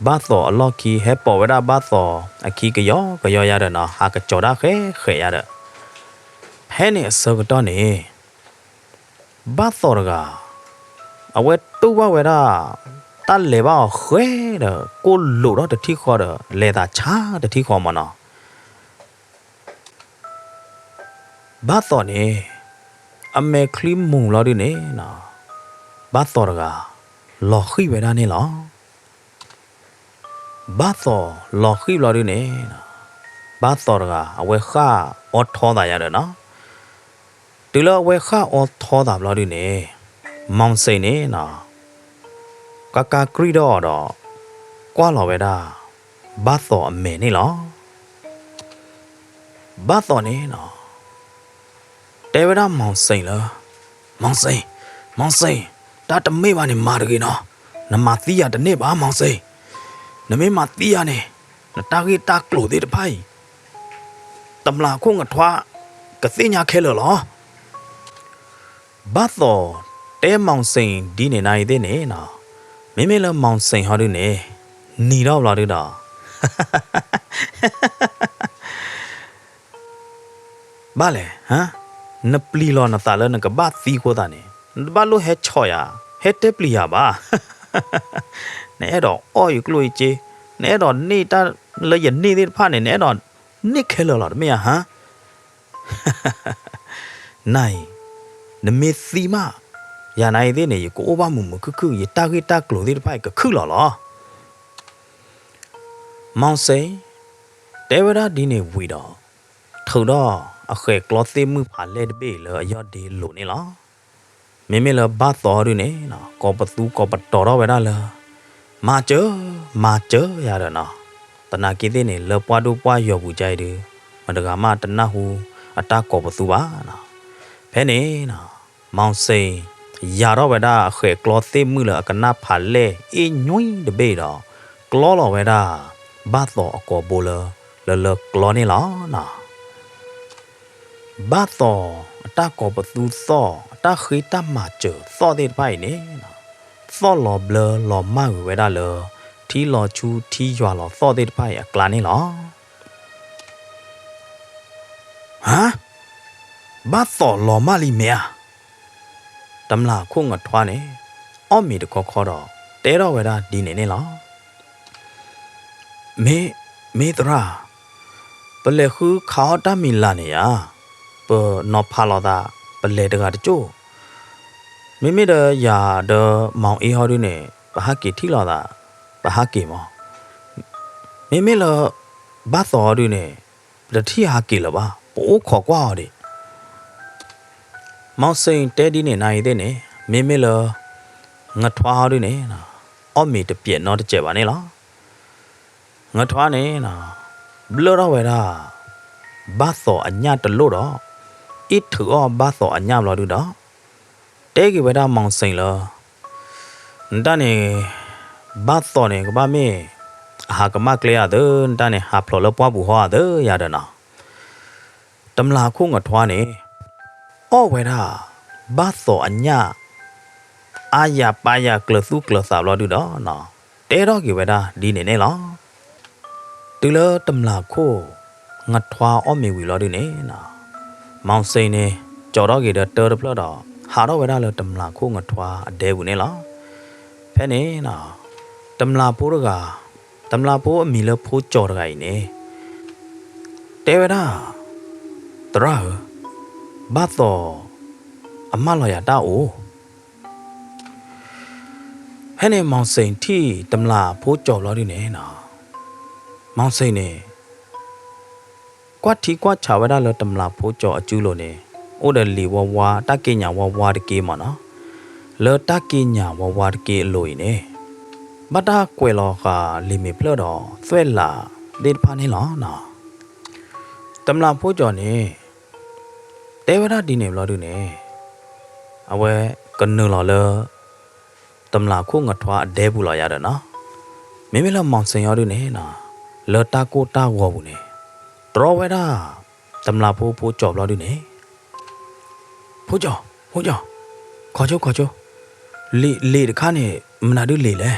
ဘၣ်သီၣ်အလီၢ်ခံ ဟဲပိာ်ဝဲဒၣ်ဘၣ်သီၣ်အခံကယီကယီယၤဒီးနီၤ, ဟးကစီၤတၢ်ဃဲဃဲယၤဒီး, ဖဲန့ၣ်အဆၢကတီၢ်န့ၣ် ဘၣ်သီၣ်တဂၤ အဝဲတူၢ်ဘၣ်ဝဲဒၣ် တၢ်လဲၤဘၣ်အီၤဃဲဒီး ကိၣ်လိာ်ထီၣ်တထံၣ်ဃီဒီး လဲၤသးဆါတထံၣ်ဃီမ့ၢ်နီၤ. ဘၣ်သီၣ်န့ၣ် အမဲာ်ချံမူၤလီၤဒုန့ၣ်နီၤ, ဘၣ်သီၣ်တဂၤ လီၤဃံၣ်ဝဲဒၣ်န့ၣ်လီၤ. ဘၣ်သီၣ်လီၤဃံၣ်ဘျီဒုန့ၣ်, ဘၣ်သီၣ်တဂၤ အဝဲဃၣ်အီထီသးယၤဒီးနီၤ. တုၤလၢအဝဲဃၣ်အီထီသးဘျီဒုန့ၣ်, မီၣ်စ့ၣ်န့ၣ်နီၤ, ကါကါကြံၣ်ထီၣ်အီၤဒီး ကွၢ်လီၤဝဲဒၣ် ဘၣ်သီၣ်အမဲာ်န့ၣ်လီၤ. ဘၣ်သီၣ်န့ၣ်နီၤ, တဲဝဲဒၣ်မီၣ်စ့ၣ်လၢ, မီၣ်စ့ၣ်, မီၣ်စ့ၣ်, တၢ်တမ့ၢ်ဘၣ်န့ၣ်မၤတဂ့ၤနီၤ, နမၤသံယၤတန့ၢ်ဘၣ်မီၣ်စ့ၣ်, နမ့ၢ်မၤသံယၤန့ၣ်, နတၢ်ဂ့ၢ်တၢ်ကျိၤသ့ၣ်တဖၣ်အံၤ, တမျၢ်ခိၣ်ငထွါ ကသ့ၣ်ညါခဲလၢာ်လီၤ. ဘၣ်သီၣ်တဲမီၣ်စ့ၣ်ဒ်န့ၣ်နၤအံၤသ့ၣ်န့ၣ်နီၤ, မ့မ့ၢ်လၢမီၣ်စ့ၣ်ဟီဒုန့ၣ်, နံၤထီၣ်ဘျီဒုဒီး ဘၣ်လဲၣ်, နပျံၤလီၤနသးလၢနကဘၣ်သံအဃိသတးန့ၣ်, နတဘၣ်လိၣ်ဟဲဆီၣ်ယၤ, ဟဲတဲပျံၤယၤဘၣ်. နအဲၣ်ဒိးအီၣ်ယကျိၣ်ယစ့, နအဲၣ်ဒိးန့ၢ်တၢ်လၢယန့ၢ်သ့ၣ်တဖၣ်န့ၣ်, နအဲၣ်ဒိးန့ၢ်ခဲလၢာ်လီၤ, တမ့ၢ်ဧါဟါ. နၤအံၤ, နမ့ၢ်သံမး, ယၤနၤအံၤသ့ၣ်န့ၣ် ယကအိၣ်ဘၣ်မုာ်မုာ်ခုၣ်ခုၣ်, ယတၢ်ဂ့ၢ်တၢ်ကျိၤသ့ၣ်တဖၣ်အံၤကခုၣ်လီၤလီၤ. မီၣ်စ့ၣ် တဲဝဲဒၣ်ဒ်န့ၣ်ဝံၤဒီး ထုးထီၣ်အဃဲးကျီသ့ၣ်မုၣ်ဖးလဲၢ်တဘ့ၣ်အံၤလၢအယီၢ်ဒ့လိၤန့ၣ်လီၤ. မ့မ့ၢ်လၢဘၣ်သီအီၤဒုန့ၣ် ကိးပသူကိးပတီၤထီၣ်ဝဲဒၣ်လၢ မၤစၢၤ, မၤစၢၤယၤဒီးနီၤ. သနာ်က့သ့ၣ်န့ၣ် လၢပှၢ်ဒိၣ်ပှၢ်ယီၤပူၤကါအံၤဒု မတဂၤမးတနၢ်ဟူအတၢ်ကိးပသူဘၣ်နီၤ. ဖဲန့ၣ်နီၤ မီၤစ့ၣ် ယၤထီၣ်ဝဲဒၣ်အဃဲးကျီသ့ၣ်မုၣ်လၢအကနၣ်ဖးလဲၢ်အ့ၣ်ညွံတဘ့ၣ်ဒီး ကျီလီၤဝဲဒၣ် ဘၣ်သီအကိာ်ဘိလၢ လၢလၢကျီန့ၣ်လီၤနီၤ. ဘၣ်သီအတၢ်ကိးပသူသီၣ် အတၢ်ဃ့တၢ်မၤစၢၤသီၣ်သ့ၣ်တဖၣ်အံၤန့ၣ် သီၣ်လီၤဘျၢလီၤမၢ်ကွံာ်ဝဲဒၣ်လၢ ထံလီၤဆူထံယွၤလီၤသီၣ်သ့ၣ်တဖၣ်အံၤအကျါန့ၣ်လီၤ. ဟါ, ဘၣ်သီၣ်လီၤမၢ်လံမ့ၢ်ဧါ. တမျာ်ခိၣ်ငထွါန့ၣ် အီၣ်မ့ၤတခီခီဒီး တဲထီၣ်ဝဲဒၣ်ဒ်န့ၣ်န့ၣ်လီၤ. မ့ၢ်, မ့ၢ်သရၣ်, ပလဲၤဃုခးအီၣ်တၢ်မံၤလၢ်န့ၣ်ဧါ, ပနီၤဖးလိာ်သး ပလဲၤတဂၤတကၠိၢ်, မ့မ့ၢ်ဒီးယၤဒီးမီၤအ့ဟီဒုန့ၣ် ပဟးက့ၤထံၣ်လိာ်သး, ပဟးက့ၤမီၤ, မ့မ့ၢ်လၢ ဘၣ်သီၣ်အီၤဒုန့ၣ် ပတထံၣ်ဟးက့ၤလၢၤဘၣ်, ပအိၣ်ခိးကွၢ်အီၤဒံး မီၤစ့ၣ်တဲဒ်န့ၣ်နၤအံၤသ့ၣ်န့ၣ် မ့မ့ၢ်လၢ ငထွါအီၤဒုန့ၣ် အီၣ်မ့ၤတပျဲးနီတစဲးဘၣ်န့ၣ်လီၤ. ငထွါန့ၣ် ဘျၢထီၣ်ဝဲဒၣ် ဘၣ်သီၣ်အညၣ်တလိၣ်ဒီး အ့ၣ်ထုးအီၣ်ဘၣ်သီၣ်အညၣ်ဘျီဒုဒီး တဲက့ၤဝဲဒၣ်မီၤစ့ၣ်လၢ နတၢ်န့ၣ် ဘၣ်သီၣ်န့ၣ် ကဘၣ်မ့ၢ် အဟးကမၣ်ကျဲဧါသၢ, နတၢ်န့ၣ် ဟးဖျိးလၢပှၢ်ပူၤဟီဧါသၢယၤဒီးနီၤ. တမျာ်ခိၣ်ငထွါန့ၣ် အီၣ်ဝဲဒၣ် ဘၣ်သီၣ်အညၣ် အါယၤပာ်ယၤကျၢၤသူၣ်ကျၢၤသးဘျီဒုဒီး တဲထီၣ်က့ၤဝဲဒၣ်ဒ်န့ၣ်န့ၣ်လီၤ. တုၤလၢတမျာ်ခိၣ် ငထွါအီၣ်မ့ၤဝံၤလီၤဒုန့ၣ် မီၤစ့ၣ်န့ၣ် ကၠီထီၣ်က့ၤဒီးတၢတဖျၢၣ်ဒီး ဟးထီၣ်ဝဲဒၣ်လၢတမျာ်ခိၣ်ငထွါအဒဲပူၤန့ၣ်လီၤ. ဖဲန့ၣ် တမျာ်ဖိတဂၤ, တမျာ်ဖိအမံၤလၢဖိကၠီတဂၤအံၤန့ၣ် တဲဝဲဒၣ်, သရၣ်ဧၢ, ဘၣ်သီၣ် အမၢလီၤယၤတၢ်အိၣ် ဖဲန့ၣ် မီၤစ့ၣ်ထံၣ်တမျာ်ဖိကၠီဘျီဒုန့ၣ် မီၤစ့ၣ်န့ၣ် ကွၢ်ထံကွၢ်ဆးဝဲဒၣ်လၢတမျာ်ဖိကၠီအစုလိၤန့ၣ် အိၣ်ဒီးလံာ်ဝါဝါ တၢ်က့ညၣ်ဝါဝါတက့မ့ၢ်နီၤ. လၢတၢ်က့ညၣ်ဝါဝါတက့အလိၤအံၤန့ၣ် ဘၣ်တၢ်ကွဲးလီၤဃာ်လံာ်မ့ၢ်ဖျၢၣ်ဒီးသွဲၣ်လးသ့ၣ်တဖၣ်န့ၣ်လီၤ. တမျာ်ဖိကၠီန့ၣ် တဲဝဲဒၣ်ဒ်န့ၣ်ဘျီဒုန့ၣ် အဝဲကနုာ်လီၤလၢ တမျာ်ခိၣ်ငထွါအဒဲပူၤလီၤယၤဒီးနီၤ. မ့မ့ၢ်လၢမီၤစ့ၣ်အီၤဒုန့ၣ် လၢတၢ်ကိၢ်တၢ်ဂီၤပူၤန့ၣ် တြီဝဲဒၣ် တမျာ်ဖိဖိကၠီဘျီဒုန့ၣ် ဖိကၠီ, ဖိကၠီ, ခီဆိ ခီဆိ, လံာ်, လံာ်တခါန့ၣ် မနုၤဒုလံာ်လဲၣ်.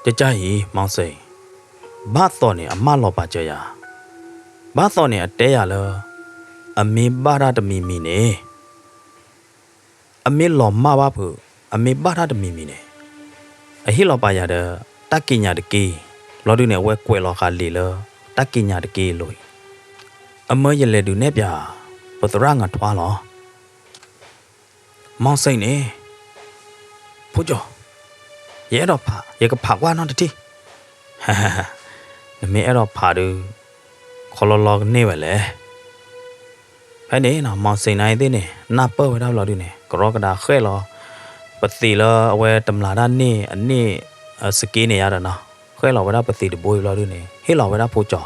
ကကါအံၤ မီၤစ့ၣ်, ဘၣ်သီၣ်န့ၣ် အမၢလီၤပာ်စၢၤယၤ, ဘၣ်သီၣ်န့ၣ် အတဲယၤလၢ အမ့ၢ်ဘၣ်တၢ်တမံၤမံၤန့ၣ် အမ့ၢ်လီၤမၢ်ဘၣ်ဖုး, အမ့ၢ်ဘၣ်တၢ်တမံၤမံၤန့ၣ် အဟ့ၣ်လီၤပာ်ယၤဒီး တၢ်က့ညၣ်တက့, ဘျီဒုန့ၣ် အဝဲကွဲးလီၤဃာ်လံာ်လၢ တၢ်က့ညၣ်တက့အလိၤအံၤ, အမၢယလဲၤဒုးနဲၣ်ပၠး ပသရၣ်ငထွါလီၤ. မီၤစ့ၣ်န့ၣ်, ဖိကၠီ, ယအဲၣ်ဒိးဖး, ယကဖးကွၢ်နီတထံၣ်. နမ့ၢ်အဲၣ်ဒိးဖးဒုး ခီလီလီကန့ၢ်ဝဲလဲၣ်. ဖဲန့ၣ်နီၤ မီၤစ့ၣ်နၤအံၤသ့ၣ်န့ၣ် နၢ်ပၢၢ်ဝဲဒၣ်ဘျီဒုန့ၣ် ကရီကဒါဃဲၣ်လီၤ ပသံးလၢအဝဲတမျာ်တၢ်န့ၢ်အန့ၢ်စက့န့ၣ်ယါဒီးနီၤ, ဃဲၣ်လီၤဝဲဒၣ်ပသံးတဘိအံၤဘျီဒုန့ၣ် ဟ့ၣ်လီၤဝဲဒၣ်ဖိကၠီ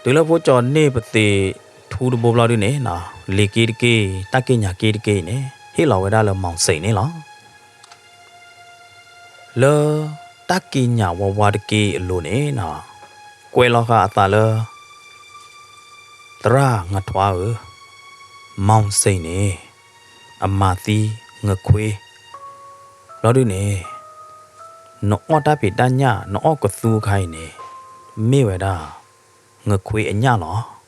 တုၤလၢဖိကၠီန့ၢ်ပသံးထူတဘိဘျီဒုန့ၣ်နီၤ, လံာ်က့တက့, တၢ်က့ညၣ်က့တက့အံၤန့ၣ် ဟ့ၣ်လီၤဝဲဒၣ်လၢမီၤစ့ၣ်န့ၣ်လီၤ. လၢတၢ်က့ညၣ်ဝါဝါတက့အလိၤန့ၣ်နီၤ, ကွဲးလီၤဃာ်အသးလၢ သရၣ်ငထွါဧၢ, မီၤစ့ၣ်န့ၣ် အမၤသံငခွ့, ဘျီဒုန့ၣ် နအီၣ်တၢ်ဖံးတၢ်ညၣ် နအီၣ်ကသူအခါအံၤန့ၣ် မ့ၢ်ဝဲဒၣ် ငခွ့အညၣ်လီၤ.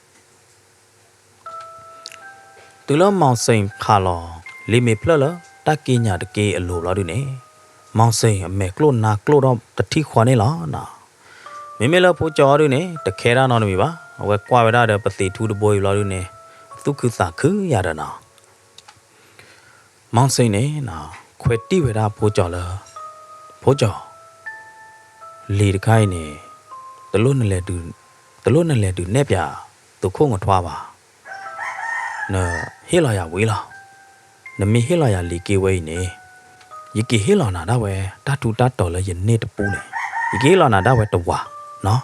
တုၤလၢမီၤစ့ၣ်ဖးလီၤ လံာ်မ့ၢ်ဖျၢၣ်လၢတၢ်က့ညၣ်တက့အလိၤဘျီဒုန့ၣ်, မီၤစ့ၣ်အမဲာ်ကျိၣ်နါကျိၣ်ထီၣ်တထံၣ်ဃီန့ၣ်လီၤ. မ့မ့ၢ်လၢဖိကၠီအီၤဒုန့ၣ် တခဲဒၣ်နီတမံၤဘၣ်, အဝဲကွၢ်ဝဲဒၣ်ဒီးပသံးထူတဘိအံၤဘျီဒုန့ၣ် အသူၣ်ခုသးခုယါဒီးနီၤ. မီၤစ့ၣ်န့ၣ် ခွဲးတံၢ်ဝဲဒၣ်ဖိကၠီလၢ ဖိကၠီ, လံာ်တခါအံၤန့ၣ် တလိၣ်နလဲၤဒုး တလိၣ်နလဲၤဒုးနဲၣ်ပၠးသုးခိၣ်ငထွါဘၣ်. နဟ့ၣ်လီၤယၤဝံၤလီၤ. နမ့ၢ်ဟ့ၣ်လီၤယၤလံာ်က့ဝဲအံၤန့ၣ်, ယကဟ့ၣ်လီၤနၤဒၣ်ဝဲတၢ်ထူးတၢ်တီၤလၢယန့ၢ်တပူန့ၣ်, ယကဟ့ၣ်လီၤနၤဒၣ်ဝဲတဝၤနီၤ.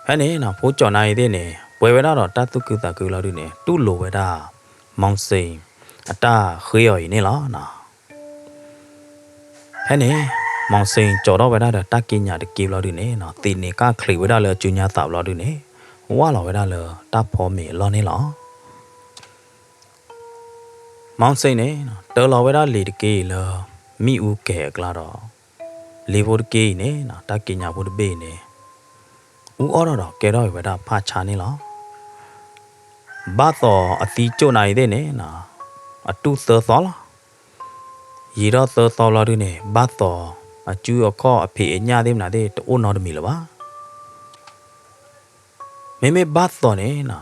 ဖဲန့ၣ် ဖိကၠီၤနၤအံၤသ့ၣ်န့ၣ် ပှဲၤဝဲဒၣ်ဒီးတၢ်သူၣ်ခုသးခုလီၤဒုးန့ၣ် တူၢ်လိာ်ဝဲဒၣ် မီၣ်စ့ၣ် အတၢ်ဃ့အီၤအံၤန့ၣ်လီၤ. ဖဲန့ၣ် မီၣ်စ့ၣ်ကၠီၤထီၣ်ဝဲဒၣ်ဒီးတၢ်က့ညးတက့ဘျီဒုးန့ၣ် သ့ၣ်န့ၣ်ကၣ်ချံးဝဲဒၣ်လၢအစုညါသးဘျီဒုးန့ၣ် ဝၢ်လီၤဝဲဒၣ်လၢတၢ်ဖီမ့ၤအလီၢ်န့ၣ်လီၤ. မီၣ်စ့ၣ်န့ၣ် တၢလီၤဝဲဒၣ်လံာ်တက့အံၤလၢ မ့ၣ်အူကဲၤအကျါဒီး လ့ဖိတက့အံၤန့ၣ် တၢ်က့ညးဖိတဘ့ၣ်အံၤန့ၣ် အူအီၣ်ထီၣ်ဒီးကဲထီၣ်က့ၤဝဲဒၣ်ဖၣ်ဆါန့ၣ်လီၤ. ဘၣ်သိးအသံကၠိၣ်နၤအံၤသ့ၣ်န့ၣ် အတူၢ်သၢသီလီၤ. ယံာ်ထီၣ်သၢသီဘျီဒုးန့ၣ် ဘၣ်သိးအစုအခီၣ်အဖံးအညၣ်သ့ၣ်မနုၤသ့ၣ် တအိၣ်နီတမံၤလၢၤဘၣ်. မ့မ့ၢ်ဘၣ်သိးန့ၣ်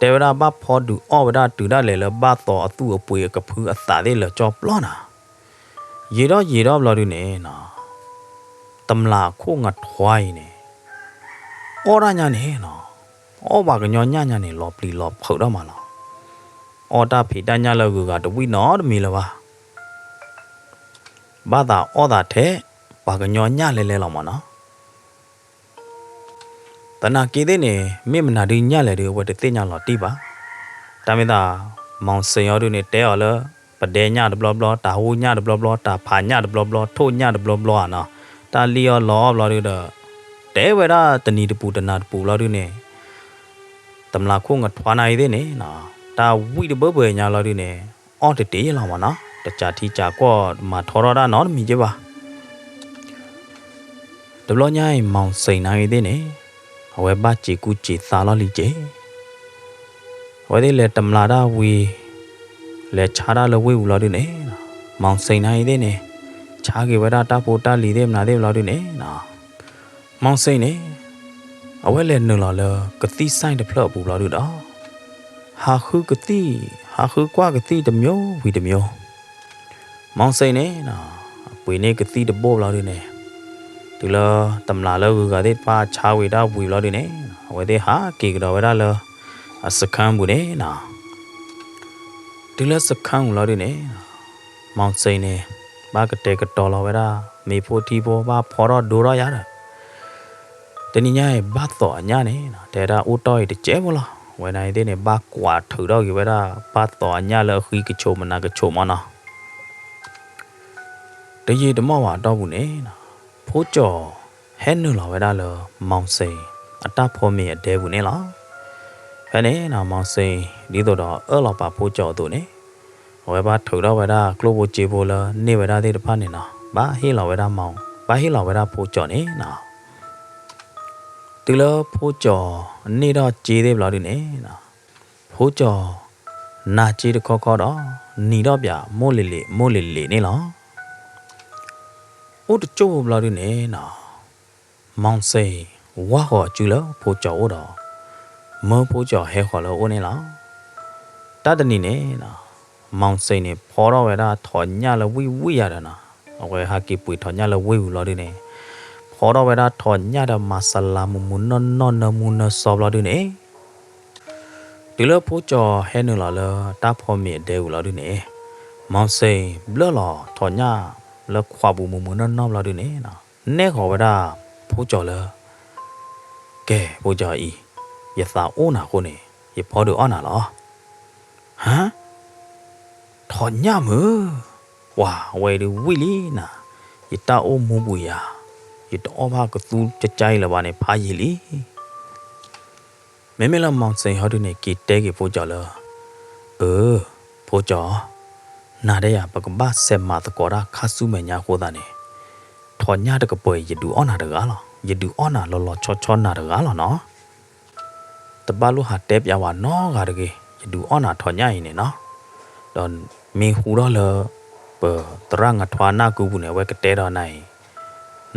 တဲဝဲဒၣ်ဘၣ်ဖီဒုးအီၣ်ဝဲဒၣ်တုၤဒၣ်လဲာ်လၢဘၣ်သိးအသူၣ်အပှ့ၤအကဖုအသးသ့ၣ်လၢာ်ကၠီပျီနၤ. ယံာ်ထီၣ်ယံာ်ထီၣ်ဘျီဒုးန့ၣ် တမျးခိၣ်ငထွါအံၤန့ၣ် အီၣ်တၢ်ညါန့ၣ်နီၤ, အီၣ်ပှၤကညီညၣ်ညါန့ၣ် လီၤပျံၤလီၤဖုးထီၣ်မးလီၤ. အီၣ်တၢ်ဖံးတၢ်ညၣ်လၢအဂုၤအဂၤတဝံၣ်နီတမံၤလၢၤဘၣ်. ဘၣ်သးအီၣ်သးထဲ ပှၤကညီညၣ်လဲၤလဲၤလီၤမးနီၤ. သနာ်က့သ့ၣ်န့ၣ် မ့ၢ်မနုၤဒုးညၣ်လဲၣ်ဒုး အဝဲတသ့ၣ်ညါလီၤတံၢ်ဘၣ်. တၢ်မ့ၢ်သး မီၣ်စ့ၣ်အီၤဒုးန့ၣ် တဲအီၤလၢ ပဒဲညၣ်တဘျီဘျီ, တၤဟူညၣ်တဘျီဘျီ, တၤဖးညၣ်တဘျီဘျီ, ထိၣ်ညၣ်တဘျီဘျီဧါနီၤ. တၢ်လံၣ်အီၣ်လီအီၣ်ဘျီဒုးဒီး တဲဝဲဒၣ်တနံၤတပူၤတနၤတပူၤဘျီဒုးန့ၣ် တမျးခိၣ်ငထွါနၤအံၤသ့ၣ်န့ၣ် တၢ်ဝံၣ်တဘၢဘၢညါလီၤဒုးန့ၣ် အီၣ်တတ့ၢ်လီၤမးနီၤ, တစးထံစးကီၢ်မၤထီထီၣ်တၢ်နီတမံၤက့ဘၣ်. တဘျီညါအံၤ မီၣ်စ့ၣ်နၤအံၤသ့ၣ်န့ၣ် အဝဲဘၣ်စံးကူစံးသးလီၤလံက့ၤ. အဝဲသ့ၣ်လဲၤတမျးတၢ်ဝံၤ လဲၤဆါတၢ်လၢဝ့ၢ်ပူၤလီၤဒုးန့ၣ် မီၣ်စ့ၣ်နၤအံၤသ့ၣ်န့ၣ် ဆါက့ၤဝဲဒၣ်တၢ်ဖိတၢ်လံၤသ့ၣ်မနုၤသ့ၣ်ဘျီဒုးန့ၣ် မီၣ်စ့ၣ်န့ၣ် အဝဲလဲၤနုာ်လီၤလၢကသံၣ်စဲတဖျၢၣ်အပူၤဘျီဒုးဒီး ဟးဃုကသံၣ် ဟးဃုကွၢ်ကသံၣ်တမျိုးဝံၤတမျိုး. မီၣ်စ့ၣ်န့ၣ် ပှ့ၤန့ၢ်ကသံၣ်တဘိဘျီဒုးန့ၣ် တုၤလၢတမျးလၢအဂုၤအဂၤသ့ၣ်တဖၣ်ဆါဝံၤတၢ်ဝံၤဘျီဒုးန့ၣ် အဝဲသ့ၣ်ဟးက့ၤကဒီးဝဲဒၣ်လၢ အစခန်းပူၤန့ၣ်နီၤ. တုၤလၢစခန်းပူၤလီၤဒုးန့ၣ် မီၣ်စ့ၣ်န့ၣ် ဘၣ်ကတဲာ်ကတီၤလီၤဝဲဒၣ် မ့ၤဖိထံဖိ ဘၣ်ဖီထီၣ်ဒိထီၣ်ယါဒီး တနံၤညါအံၤ ဘၣ်သိးအညၣ်န့ၣ် တဲဒၣ်အိၣ်တီၢ်အံၤတစဲးဖိလီၤ. ဝဲန့ၣ်အံၤသ့ၣ်န့ၣ် ဘၣ်ကွၢ်ထုးထီၣ်က့ၤဝဲဒၣ် ဘၣ်သိးအညၣ်လၢအဃံကဆိးမနၤကဆိးမးနီၤ. တယံာ်တမီၢ်ဘၣ်အတီၢ်ပူၤန့ၣ် ဖိကၠီၤဟဲနုာ်လီၤဝဲဒၣ်လၢ မီၣ်စ့ၣ် အတၢ်ဖိမ့ၤအဒဲပူၤန့ၣ်လီၤ. ဖဲန့ၣ်နီၤ မီၣ်စ့ၣ် ဒ်သိးဒီးအၢၣ်လီၤပာ်ဖိကၠီၤအသိးန့ၣ် အဝဲဘၣ်ထုးထီၣ်ဝဲဒၣ်ကျိၣ်ဖိစ့ဖိလၢန့ၢ်ဝဲဒၣ်သ့ၣ်တဖၣ်န့ၣ်နီၤ ဘၣ်ဟ့ၣ်လီၤဝဲဒၣ်မီၣ် ဘၣ်ဟ့ၣ်လီၤဝဲဒၣ်ဖိကၠီၤန့ၣ်နီၤ. တုၤလၢဖိကၠီၤန့ၢ်ထီၣ်စ့သ့ၣ်ဘျီဒုးန့ၣ် ဖိကၠီၤ နၤစ့တခီခီဒီး နံၤထီၣ်ပၠးမိၢ်လ့ၤလ့ၤ မိၢ်လ့ၤလ့ၤန့ၣ်လီၤ. အိၣ်တကၠိၢ်ဖိဘျီဒုးန့ၣ်နီၤ မီၣ်စ့ၣ် ဝၢ်ဃီၤအစုလၢဖိကၠီၤအိၣ်ဒီး မၢဖိကၠီၤဟဲဃီၤလၢအအိၣ်န့ၣ်လီၤ. တၢ်တနံၤန့ၣ်နီၤ မီၣ်စ့ၣ်န့ၣ် ဖီထီၣ်ဝဲဒၣ်ထိးညၣ်လၢဝံၣ်ဝံၣ်ယါဒီးနီၤ အဝဲဟးက့ၤပှ့ၤထိးညၣ်လၢဝ့ၢ်ဝံၤလီၤဒုးန့ၣ် ဖီထီၣ်ဝဲဒၣ်ထိးညၣ်ဒီးမၤစလၤမုၢ်မုၢ်နီၢ်နီၢ်နၢမူနၢစီဘျီဒုးန့ၣ် တုၤလၢဖိကၠီၤဟဲနုာ်လီၤလၢတၢ်ဖီမ့ၤအဒဲပူၤလီၤဒုးန့ၣ် မီၣ်စ့ၣ်ဘျၢၣ်လီၤထိးညၣ်လၢခွးပူၤမုၢ်မုၢ်နီၢ်နီၢ်ဘျီဒုးန့ၣ် နဲၣ်ဃီၤဝဲဒၣ်ဖိကၠီၤလၢ ကဲ ဖိကၠီၤအံၤ ယသးအိၣ်နၤအဃိန့ၣ် ယဖီဒုးအီၣ်နၤလီၤ. ဟါ ထိးညၣ်မုၢ် ပှၤဝဲဒုးဝံၣ်လံနၤ, ယတၢ်အိၣ်မူပူၤယၤ, ယတအီၣ်ဘၣ်ကသူကကါအံၤလၢၤဘၣ်န့ၣ် ဖးယံာ်လံ. မ့မ့ၢ်လၢမီၣ်စ့ၣ်ဟီဒုးန့ၣ် က့ၤတဲက့ၤဖိကၠီၤလၢ အၢ ဖိကၠီၤ, နၤဒီးယၤ ပကဘၣ်ဆဲးမၤသကိးတၢ်ခါဆူမဲာ်ညါအဃိသတးန့ၣ်, ထိးညၣ်တကပၤအံၤ ယဒုးအီၣ်နၤတဂၤလီၤ. ယဒုးအီၣ်နၤလီၤလီၤဆီဆီနၤတဂၤလီၤနီၤ. တဘၣ်လိၣ်ဟးတဲပျးဝဲနီတဂၤတဂ့ၤ, ယဒုးအီၣ်နၤထိးညၣ်အံၤန့ၣ်နီၤ. ဒီးမ့ၢ်ဟူထီၣ်လၢ ပသရၣ်ငထွါနၢ်ကုပူၤန့ၣ် အဝဲကတဲဒီးနၤအံၤ,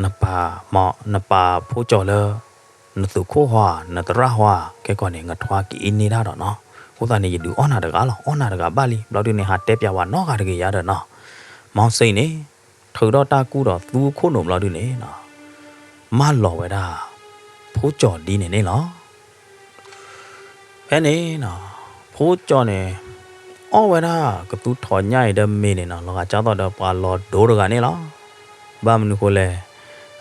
နပာ် နပာ်ဖိကၠီၤလၢ နသုးခိၣ်ဟီဧါ, နသရၣ်ဟီဧါ, ခဲကီးန့ၣ် ငထွါကအ့န့ၢ်တၢ်ဒီးနီၤ. အဃိသတးန့ၣ် ယဒုးအီၣ်နၤတဂၤလီၤ, အီၣ်နၤတဂၤဘၣ်လံ. ဘျီဒုးန့ၣ် ဟးတဲပျးဝဲနီတဂၤတဂ့ၤယါဒီးနီၤ. မီၣ်စ့ၣ်န့ၣ် ထုးထီၣ်တၢ်ကူၣ်ဒီးသူခိၣ်နူာ်ဘျီဒုးန့ၣ်နီၤ, မၢလီၤဝဲဒၣ် ဖိကၠီၤဒ်န့ၣ်န့ၣ်လီၤ. ဖဲန့ၣ်နီၤ ဖိကၠီၤန့ၣ် အီၣ်ဝဲဒၣ်ကသူထီၣ်ညၣ်အံၤဒီးမ့ၤန့ၣ်နီၤ လီၤဂာ်ကၢ်သိးဒီးပှၤလီၤဒိတဂၤန့ၣ်လီၤ. ဘၣ်မနုၤဃိလဲၣ်,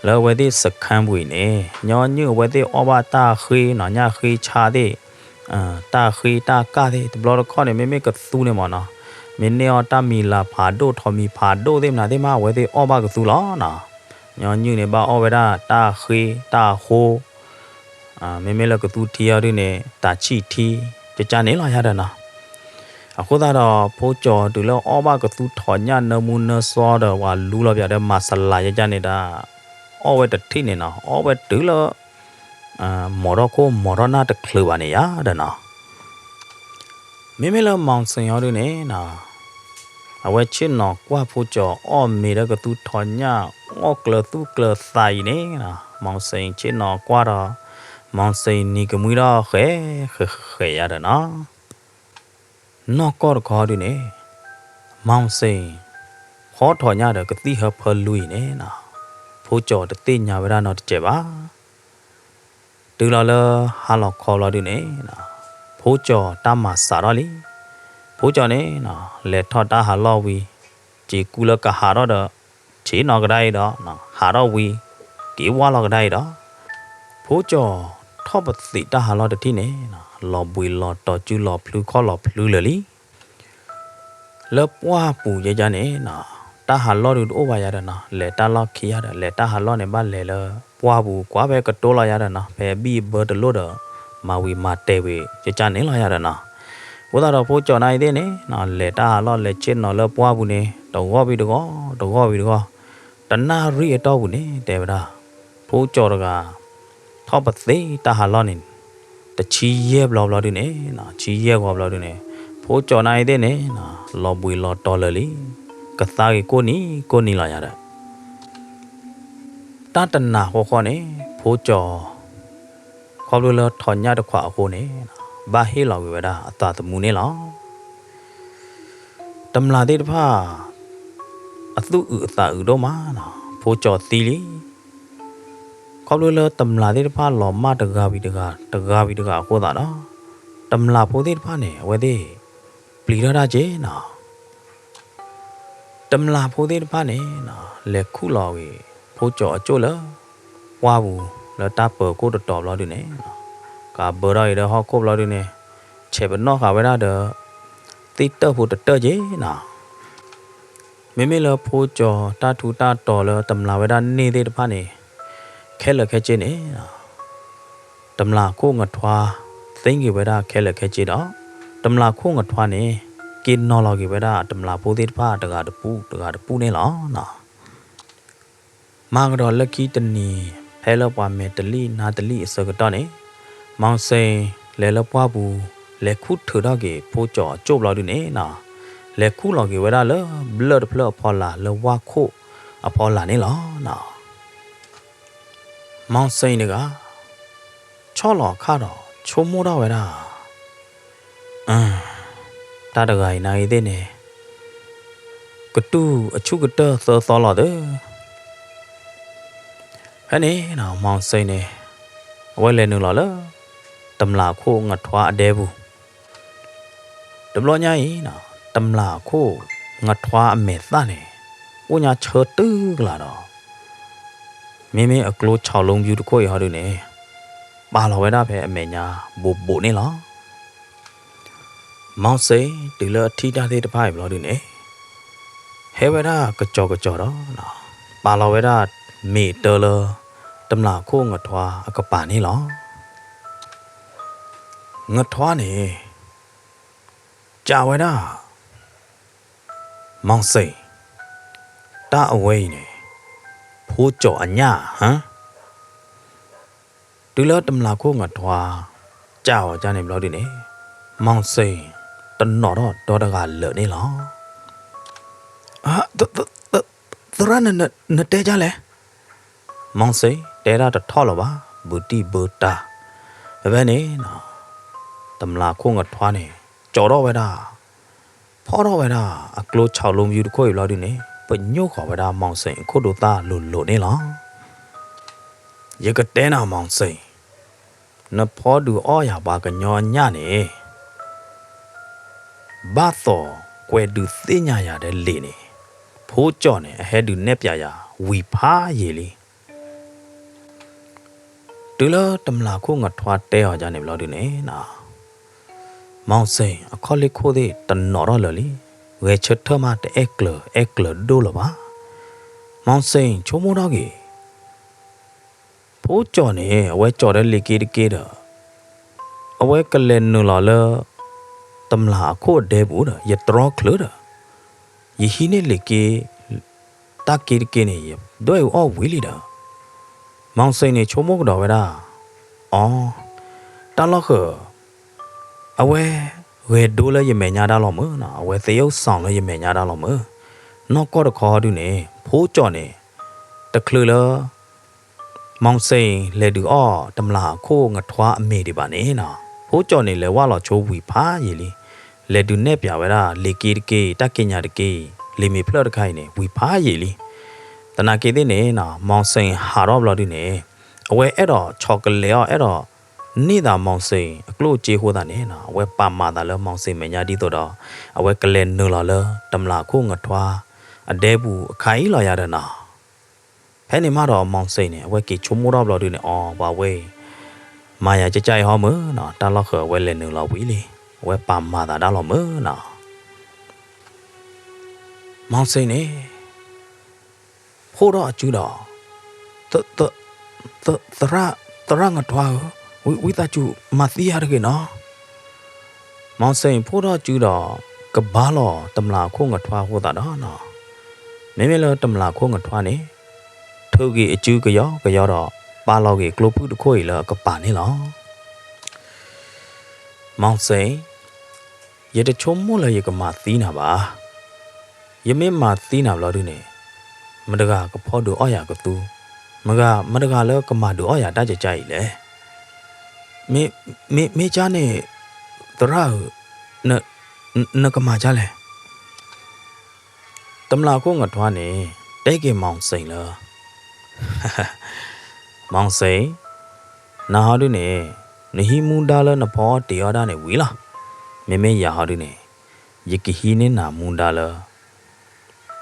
လၢအဝဲသ့ၣ်စခန်းပူၤအံၤန့ၣ် ညီနုၢ်အဝဲသ့ၣ်အီၣ်ဘၣ်တၢ်ဃ့နီၤ ညၣ်ဃ့ဆါသ့ၣ် တၢ်ဃ့တၢ်ကၢ်သ့ၣ် တဘျီတခီၣ်န့ၣ် မ့မ့ၢ်ကသူန့ၣ်မ့ၢ်နီၤ မ့ၢ်န့ၢ်အီၣ်တၢ်မံၤလၤဖးဒိၣ် ထီၣ်မံၤဖးဒိၣ်သ့ၣ်မနုၤသ့ၣ်မး အဝဲသ့ၣ်အီၣ်ဘၣ်ကသူလီၤနီၤ. ညီနုၢ်န့ၣ် ဘၣ်အီၣ်ဝဲဒၣ်တၢ်ဃ့တၢ်ဃိ မ့မ့ၢ်လၢကသူထံအီၤဒုန့ၣ် တၢ်ဆံၣ်ထံ ကကၢ်န့ၣ်လီၤယၤဒီးနီၤ. အဃိသတးဒီး ဖိကၠီၤတုၤလၢအီၣ်ဘၣ်ကသူထီၣ်ညၣ် နၢမူနၢဆှီဒီး ပှၤလူလီၤပၠးဒီး မၤစလၤယကၢ်န့ၣ်ဒီး အီၣ်ဝဲတထံၣ်န့ၣ်နီၤ အီၣ်ဝဲတုၤလၢ မိာ်ထီၣ်ခိၣ်မိာ်ထီၣ်နၢ်တချုးဘၣ်န့ၣ်ယၤဒီးနီၤ. မ့မ့ၢ်လၢ မောင်စိန် အီၤဒုန့ၣ်နီၤ အဝဲဆ့ၣ်နီၤကွၢ်ဖိကၠီၤအီၣ်မ့ၤဒီးကသူထီၣ်ညၣ် အီၣ်ကျၢၤသူၣ်ကျၢၤသးအံၤန့ၣ်နီၤ မောင်စိန် ဆ့ၣ်နီၤကွၢ်ဒီး မောင်စိန် နံၤကမှံဒီးဃဲးဃဲးဃဲးယၤဒီးနီၤ. နီၢ်ကီၢ်တခီဒုန့ၣ် မောင်စိန် ဖီထီၣ်ညၣ်ဒီးကသံၣ်ဟၢဖၢလွံၢ်အံၤန့ၣ်နီၤ ဖိကၠီၤတသ့ၣ်ညါဝဲဒၣ်နီတစဲးဘၣ်. တုၤလီၤလၢဟါလီၤခီဘျီဒုန့ၣ်နီၤ ဖိကၠီၤတၢ်မၤစးထီၣ်လံ. ဖိကၠီၤန့ၣ်နီၤ လဲၤထီၣ်တၢ်ဟးလီၢ်ဝံၤ စ့ၤကူလၢကဟးထီၣ်ဒီး ဆ့ၣ်နီၤကဒါအံၤဒီး ဟးထီၣ်ဝံၤ က့ၤဝါလီၤကဒါအံၤဒီး ဖိကၠီၤထီၣ်ပသံးတၢ်ဟးလီၢ်တထံၣ်န့ၣ်နီၤ လီၤဘှံးလီၤတီၤ စုလီၤဖျုခီၣ်လီၤဖျုလၢာ်လံ. လၢပှၢ်ပူၤယဲယါန့ၣ်နီၤ တၢ်ဟးလီၢ်ဒုတအိၣ်ဘၣ်ယါဒီးနီၤ လဲၤတၢ်လီၢ်ခံယါဒီး လဲၤတၢ်ဟးလီၢ်န့ၣ် ဘၣ်လဲၤလၢပှၢ်ပူၤ ကွၢ်ဖဲကတိၤလီၤယါဒီးနီၤ ဖဲဘံၣ်ဘၢတလိၣ်ဒီး မၤဝံၤမၤတဲာ်ဝံၤ ယကၢ်န့ၣ်လီၤယါဒီးနီၤ. အဃိသတးဒီး ဖိကၠီၤနၤအံၤသ့ၣ်န့ၣ်နီၤ လဲၤတၢ်ဟးလီၢ် လဲၤဆ့ၣ်နီၤလၢပှၢ်ပူၤန့ၣ် တဂီၢ်ဝံၤတဂီၢ် တဂီၢ်ဝံၤတဂီၢ် တနၣ်ရံၣ်အတီၢ်ပူၤန့ၣ် တဲဝဲဒၣ် ဖိကၠီၤတဂၤ ထီၣ်ပသံးတၢ်ဟးလီၢ်န့ၣ် တဆံယဲၢ်ဘျီဘျီဒုန့ၣ်နီၤ ဆံယဲၢ်ဂီၤဘျီဒုန့ၣ် ဖိကၠီၤနၤအံၤသ့ၣ်န့ၣ်နီၤ လီၤဘှံးလီၤတီၤလၢာ်လံ. ကသါက့ၤကိၢ်နံၤကိၢ်နံၤလီၤယါဒီး တၢ်တနၤဃီဃီန့ၣ် ဖိကၠီၤ ခီဖျိလၢထီၣ်ညၣ်တခွးအဃိန့ၣ် ဘၣ်ဟ့ၣ်လီၤကွံာ်ဝဲဒၣ်အသးသမူန့ၣ်လီၤ. တမျာ်သ့ၣ်တဖၣ် အသူၣ်အုးအသးအုးဒိၣ်မးနီၤ ဖိကၠီၤသံလံ. ခီဖျိလၢတမျာ်သ့ၣ်တဖၣ်လီၤမၢ်တဂၤဝံၤတဂၤ တဂၤဝံၤတဂၤအဃိသတးဒီး တမျာ်ဖိသ့ၣ်တဖၣ်န့ၣ် အဝဲသ့ၣ် ပျံၤထီၣ်တၢ်က့ၤနီၤ တမျာ်ဖိသ့ၣ်တဖၣ်န့ၣ်နီၤ လဲၤခူၣ်လီၤက့ၤ ဖိကၠီၤအကၠိၣ်လၢ ပှၢ်ပူၤလၢတၢ်ပၢၤခိၣ်တတီၤဘျီဒုန့ၣ်နီၤ ကးဘၢထီၣ်အံၤဒီးဟီၣ်ခိၣ်ဘျီဒုန့ၣ် ဆဲးပနီၣ်ဃာ်ဝဲဒၣ်ဒီး သ့ၣ်တၢၣ်ဖိတတၢၣ်က့ၤနီၤ မ့မ့ၢ်လၢဖိကၠီၤတၢ်ထူးတၢ်တီၤလၢတမျာ်ဝဲဒၣ်န့ၢ်သ့ၣ်တဖၣ်န့ၣ် ခဲလၢာ်ခဲဆ့န့ၣ် တမျာ်ခိၣ်ငထွါ သ့က့ၤဝဲဒၣ်ခဲလၢာ်ခဲဆ့ဒီး တမျာ်ခိၣ်ငထွါန့ၣ် က့ၤနီၤလီၤက့ၤဝဲဒၣ်တမျာ်ဖိသ့ၣ်တဖၣ်တဂၤတပူၤ တဂၤတပူၤန့ၣ်လီၤ. မၤကဒီးလၢခံတနံၤ ဖဲလၢပှၤမဲာ်တလံၣ်နါတလံၣ်အဆၢကတီၢ်န့ၣ် မောင်စိန် လဲၤလၢပှၢ်ပူၤ လဲၤခူၣ်ထုးထီၣ်က့ၤဖိကၠီၤအကၠိၣ်ဘျီဒုန့ၣ်နီၤ လဲၤခူၣ်လီၤက့ၤဝဲဒၣ်လၢဘျၢၣ်တဖျၢၣ်အဖီလာ် လၢဝၣ်ခိၣ်အဖီလာ်န့ၣ်လီၤ. မောင်စိန် တဂၤ ဆီၣ်လီၤခါဒီး ဆိကမိၣ်ထီၣ်ဝဲဒၣ် တၢ်တဂၤအံၤနၤအံၤသ့ၣ်န့ၣ် ကတူၢ်အဆူၣ်ကတၢၢ်သၢသီလီၤသၢ. ဖဲန့ၣ် မောင်စိန် န့ၣ် အဝဲလဲၤနုာ်လီၤလၢ တမျာ်ခိၣ်ငထွါအဒဲပူၤ တဘျီညါအံၤ တမျာ်ခိၣ်ငထွါအမဲာ်သၣ်န့ၣ် အိၣ်ညါဆၢတုၤကလာ်ဒီး မ့မ့ၢ်အကျိ ခြောက်လုံးဖြူ တခိၣ်အံၤဟီဒုန့ၣ် ပာ်လီၤဝဲဒၣ်ဖဲအမဲာ်ညါ ဘူးဘူး န့ၣ်လီၤ. မောင်စိန် တုၤလၢအထံၣ်တၢ်သ့ၣ်တဖၣ်အံၤဘျီဒုန့ၣ် ဟဲဝဲဒၣ်ကစီၤကစီၤဒီး ပာ်လီၤဝဲဒၣ်မ့ၢ်တၢ်လၢ တမျာ်ခိၣ်ငထွါအကပၤန့ၣ်လီၤ. ငထွါန့ၣ် ကးဝဲဒၣ် မောင်စိန် တၢ်အဝဲအံၤန့ၣ် ဖိကၠီၤအညၣ်ဧါ. တုၤလၢတမျာ်ခိၣ်ငထွါ ကးအီၤကန့ၣ်ဘျီဒုန့ၣ် မောင်စိန် တနီၤထီၣ်ဒီတဂၤလၢာ်န့ၣ်လီၤ. သရၣ် နတဲဒ်လဲၣ်. မောင်စိန် တဲဒၣ်တထီၣ်လၢၤဘၣ် ဘူးတံၢ်ဘၢတၢ်. ဖဲဖဲန့ၣ် တမျာ်ခိၣ်ငထွါန့ၣ် ကၠီၤထီၣ်ဝဲဒၣ် ဖီၣ်ထီၣ်ဝဲဒၣ် အကျိ ခြောက်လုံးဖြူ တခိၣ်အံၤဘျီဒုန့ၣ် ပညိၣ်ဃီၤဝဲဒၣ် မောင်စိန် အခိၣ်ဒိသၣ်လိၤလိၤန့ၣ်လီၤ. ယကတဲနၤ မောင်စိန် နဖီဒုးအီၣ်ယၤပှၤကညီအညၣ်န့ၣ် ဘၣ်သိးကွဲးဒုးသ့ၣ်ညါယၤဒီးလံာ်န့ၣ်, ဖိကၠီၣ်န့ၣ် အဟဲဒုးနဲၣ်ပၠးယၤဝံၤဖးယံာ်လံ. တုၤလၢတမျၢ်ခိၣ်ငထွါတဲအီၤဒ်န့ၣ်ဘျီဒုန့ၣ်, မီၢ်စ့ၣ်အခီၣ်လ့ၢ်ခိၣ်သ့ၣ်တနီၤထီၣ်လၢာ်လံ, ဂဲၤဆၢထၢၣ်မးတအဲၣ်ကျၢၤအဲၣ်ကျၢၤဒိၣ်လၢၤဘၣ်. မီၢ်စ့ၣ်ဆိကမိၣ်ထီၣ်က့ၤ ဖိကၠီၣ်န့ၣ် အဝဲကၠီၣ်ဒီးလံာ်က့တက့ဒီး အဝဲကလဲၤနုာ်လီၤလၢ တမျၢ်အခိၣ်အဒဲပူၤဒီး ယတြီချုးဒီး ယဟံးန့ၢ်လံာ်က့ တၢ်က့တက့န့ၣ် ယဒွဲၣ်အူအီၣ်ဝံၤလံဒီး မီၢ်စ့ၣ်န့ၣ်ဆိကမိၣ်ကဒီးဝဲဒၣ်, အိ, တၢ်လီၢ်ဃၢၤ အဝဲဂဲၤဒိလၢယမဲာ်ညါတၢ်လီၤမၢ်နီၤ, အဝဲသ့ၣ်အိၣ်စီၤလၢယမဲာ်ညါတၢ်လီၤမၢ်. နီၢ်ကီၢ်တခီဒုန့ၣ် ဖိကၠီၣ်န့ၣ် တချုးလၢ မီၢ်စ့ၣ်လဲၤဒုးအီၣ်တမျၢ်အခိၣ်ငထွါအမ့ၤဒံးဘၣ်န့ၣ်နီၤ, ဖိကၠီၣ်န့ၣ် လဲၤဝၢ်လီၤဆိဝံၤဖးယံာ်လံ. လဲၤဒုးနဲၣ်ပၠးဝဲဒၣ် လံာ်က့တက့ တၢ်က့ညါတက့ လံာ်မ့ၢ်ဖျၢၣ်တခါအံၤန့ၣ် ဝံၤဖးယံာ်လံ. သနာ်က့သ့ၣ်န့ၣ်နီၤ မီၢ်စ့ၣ်ဟးထီၣ်ဘျီဒုန့ၣ် အဝဲအဲၣ်ဒိးဆီၣ်ကလဲာ်အီၤ အဲၣ်ဒိးန့ၢ်သးမီၢ်စ့ၣ်အကျိၣ်အစ့အဃိသတးန့ၣ်နီၤ အဝဲပာ်မၤသးလၢမီၢ်စ့ၣ်မဲာ်ညါဒ်သိးဒီး အဝဲကလဲၤနုာ်လီၤလၢတမျၢ်ခိၣ်ငထွါအဒဲပူၤအခါအံၤလီၤယၤဒီးနီၤ. ဖဲန့ၣ်မးဒီးမီၢ်စ့ၣ်န့ၣ် အဝဲက့ၤဆိကမိၣ်ထီၣ်ဘျီဒုန့ၣ် အိ ပှၤဝဲအံၤ မၤယၤကကါအံၤဟီမၢ်နီၤ, တၢ်လီၢ်ဃၢၤအဝဲလဲၤနုာ်လီၤဝံၤလံ, အဝဲပာ်မၤသးတၢ်လီၤမၢ်နီၤ. မီၢ်စ့ၣ်န့ၣ် ဖှိၣ်ထီၣ်အစုဒီး, သရၣ်, သရၣ်ငထွါဧၢ, ဝံသးစူၤမၤသံယၤတဂ့ၤနီၤ. မီၢ်စ့ၣ်ဖှိၣ်ထီၣ်စုဒီး ကဘါလီၤတမျၢ်ခိၣ်ငထွါအဃိသတးဒီးနီၤ, မ့မ့ၢ်လၢတမျၢ်ခိၣ်ငထွါန့ၣ် ထုးက့ၤအစုကယီကယီဒီး ပာ်လီၤက့ၤကျိဖုၣ်တခိၣ်အံၤလၢအကပၤန့ၣ်လီၤ. မီၢ်စ့ၣ်, ယတဆိကမိၣ်လၢယကမၤသံနၤဘၣ်. ယမ့ၢ်မၤသံနၤဘျီဒုန့ၣ် မတဂၤကဖီဒုးအီၣ်ယၤကသူ, မတဂၤလၢကမၤဒုးအီၣ်ယၤတၢ်ကကါအံၤလဲၣ်. မ့ၢ်ကါန့ၣ် သရၣ်ဧၢ, နကမၤကါလဲၣ်. တမျၢ်ခိၣ်ငထွါန့ၣ် တဲက့ၤမီၢ်စ့ၣ်လၢ မီၢ်စ့ၣ်, နၤဟီဒုန့ၣ် နဟံးမူဒါလၢနဖီအီၣ်တ့ၤအီၣ်ဒၣ်န့ၣ်ဝံၤလီၤ. မ့မ့ၢ်ယၤဟီဒုန့ၣ် ယကဟံးန့ၢ်နၤမူဒါလၢ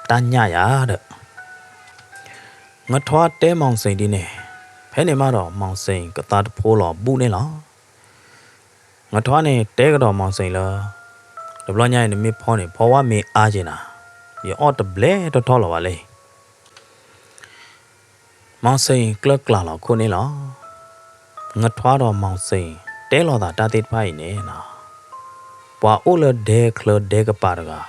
တၢ်ညၣ်ယၤဒီး ငထွါတဲမီၢ်စ့ၣ်ဒ်န့ၣ်, ဖဲန့ၣ်မးဒီးမီၢ်စ့ၣ်ကသါတဖိလီၤဘူးန့ၣ်လီၤ. ငထွါန့ၣ်တဲကဒီးမီၢ်စ့ၣ်လၢ တဘျီညါအံၤနမ့ၢ်ဖီန့ၣ် ဖီဝဲမ့ၢ်အါက့ၤနၤ, ယအီၣ်တဘျဲတီထီလီၤဘၣ်လံ. မီၢ်စ့ၣ်ကျၢၢ်ကျၢ်လီၤခိၣ်န့ၣ်လီၤ. ငထွါဒီးမီၢ်စ့ၣ်တဲလီၤသးတၢ်သ့ၣ်တဖၣ်အံၤန့ၣ် ပှၤအိၣ်လၢဒဲချၢဒဲကပၤတဂၤ,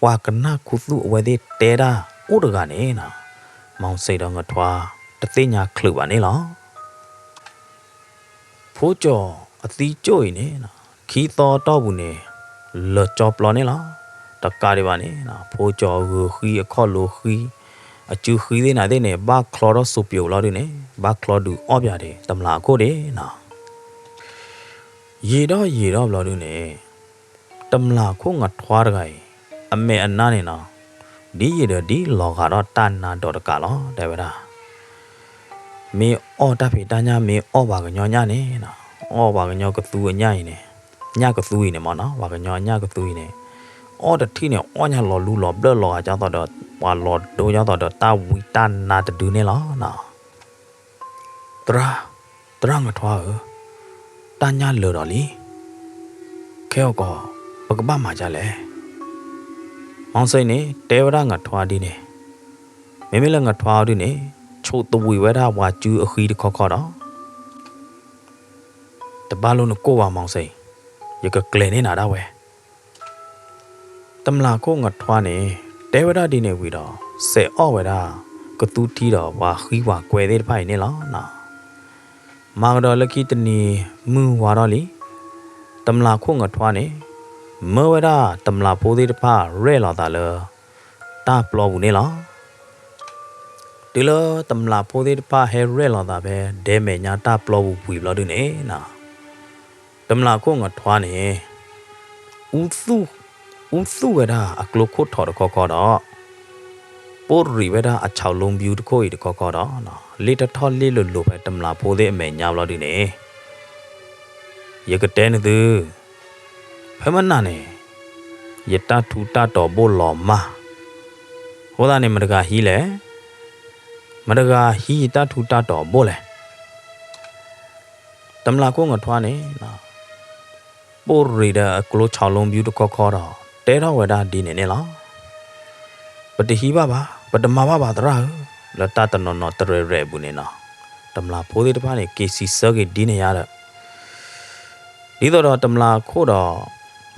ပှၤကနၣ်ခူသူၣ်အဝဲသ့ၣ်တဲတၢ်အိၣ်တဂၤန့ၣ်, မီၢ်စ့ၣ်ဒီးငထွါတသ့ၣ်ညါချုးဘၣ်န့ၣ်လီၤ. ဖိကၠီၣ်အသံကၠိၣ်အံၤန့ၣ် ခံသီတီၢ်ပူၤန့ၣ် လၢာ်ကၠီပျီန့ၣ်လီၤ. တကးဒံးဘၣ်န့ၣ် ဖိကၠီၣ်အဂုၤဃံအခီၣ်လိၤဃံ အစုဃံသ့ၣ်နၤသ့ၣ်န့ၣ် ဘၣ်ချီထီၣ်စိပျိၤလီၤဒုန့ၣ် ဘၣ်ချီဒုးအီၣ်ပၠးဒံးတမျၢ်အခိၣ်ဒံးနီၤ. ယံာ်ဒီးယံာ်ဒီးဘျီဒုန့ၣ် တမျၢ်ခိၣ်ငထွါတဂၤအံၤ အမဲာ်အနါန့ၣ်နီၤ ဒ်ယံာ်ဒီးဒ်လီၤဂာ်ဒီးတၢ်နါဒီးတကးလီၤ တဲဝဲဒၣ်. မ့ၢ်အီၣ်တၢ်ဖံးတၢ်ညၣ် မ့ၢ်အီၣ်ပှၤကညီညၣ်န့ၣ်နီၤ, အီၣ်ပှၤကညီကသူအညၣ်အံၤန့ၣ်, ညၣ်ကသူအံၤန့ၣ်မ့ၢ်နီၤ, ပှၤကညီအညၣ်ကသူအံၤန့ၣ်, အီၣ်တထံၣ်န့ၣ် အီၣ်ညါလီၤလူလီၤဘျၢၣ်လီၤဂာ်ဒ်သိးဒီး ပှၤလီၤဒိဒ်သိးဒီးတၢ်ဝံတၢ်နါတဒုန့ၣ်လီၤနီၤ. သရၣ်, သရၣ်ငထွါဧၢ, တၢ်ညၣ်လၢာ်ဒီးလံ. ခဲအံၤကီး ပကဘၣ်မၤဒ်လဲၣ်. မီၢ်စ့ၣ်န့ၣ် တဲဝဲဒၣ်ငထွါဒ်န့ၣ်, မ့မ့ၢ်လၢငထွါအီၤဒ်န့ၣ် ဆိးသဝံးဝဲဒၣ်ပှၤစုအဃံတခီခီဒီး တဘၣ်လိၣ်နကိၢ်ဘၣ်မီၢ်စ့ၣ်, ယကကျဲၤန့ၢ်နၤဒၣ်ဝဲ. တမျၢ်ခိၣ်ငထွါန့ၣ် တဲဝဲဒၣ်ဒ်န့ၣ်ဝံၤဒီး စဲးအီၣ်ဝဲဒၣ် ကသူထံဒီးပှၤဃံပှၤကွဲသ့ၣ်တဖၣ်အံၤန့ၣ်လီၤ. မၤကဒီးလၢခံတနံၤမုၢ်ဝါထီၣ်လံ, တမျၢ်ခိၣ်ငထွါန့ၣ် မၢဝဲဒၣ်တမျၢ်ဖိသ့ၣ်တဖၣ်ရဲၣ်လီၤသးလၢ တၢ်ပျီပူၤန့ၣ်လီၤ. တုၤလၢတမျၢ်ဖိသ့ၣ်တဖၣ်ဟဲရဲၣ်လီၤသးဖဲ ဒဲမဲာ်ညါတၢ်ပျီပူၤဝံၤဘျီဒုန့ၣ်နီၤ, တမျၢ်ခိၣ်ငထွါန့ၣ် အူသူၣ်ဝဲဒၣ်အကျိခိၣ်ထိးတခီခီဒီး ပိၢ်ရံးဝဲဒၣ်အဆီလီဘျူတခိၣ်အံၤတခီခီဒီး လ့ၣ်ထီၣ်ထီၣ်လ့ၣ်လိၤလိၤဖဲတမျၢ်ဖိသ့ၣ်အမဲာ်ညါဘျီဒုန့ၣ် ယကတဲနသု, ဖဲမနၤန့ၣ် ယတၢ်ထူးတၢ်တီၤဘိၣ်လီၤမၢ်, အဃိသတးန့ၣ် မတဂၤဟံးလဲၣ်, မတဂၤဟံးယတၢ်ထူးတၢ်တီၤဘိၣ်လဲၣ်. တမျၢ်ခိၣ်ငထွါန့ၣ် ပိၢ်ရ့ၣ်ဒီးအကျိဆၣ်လူဘၢတခီခီဒီး တဲထီၣ်ဝဲဒၣ်ဒ်န့ၣ်န့ၣ်လီၤ. ပတဟံးဘၣ်ဘၣ်, ပတမၤဘၣ်ဘၣ်သရၣ်ဧၢ, လၢတၢ်တနီၤနီၤတရဲၣ်ရဲၣ်အပူၤန့ၣ်နီၤ, တမျၢ်ဖိသ့ၣ်တဖၣ်န့ၣ် က့ၤစံးဆၢက့ၤဒ်န့ၣ်ယါဒီး ဒ်သိးဒီးတမျၢ်ခိၣ်ဒီး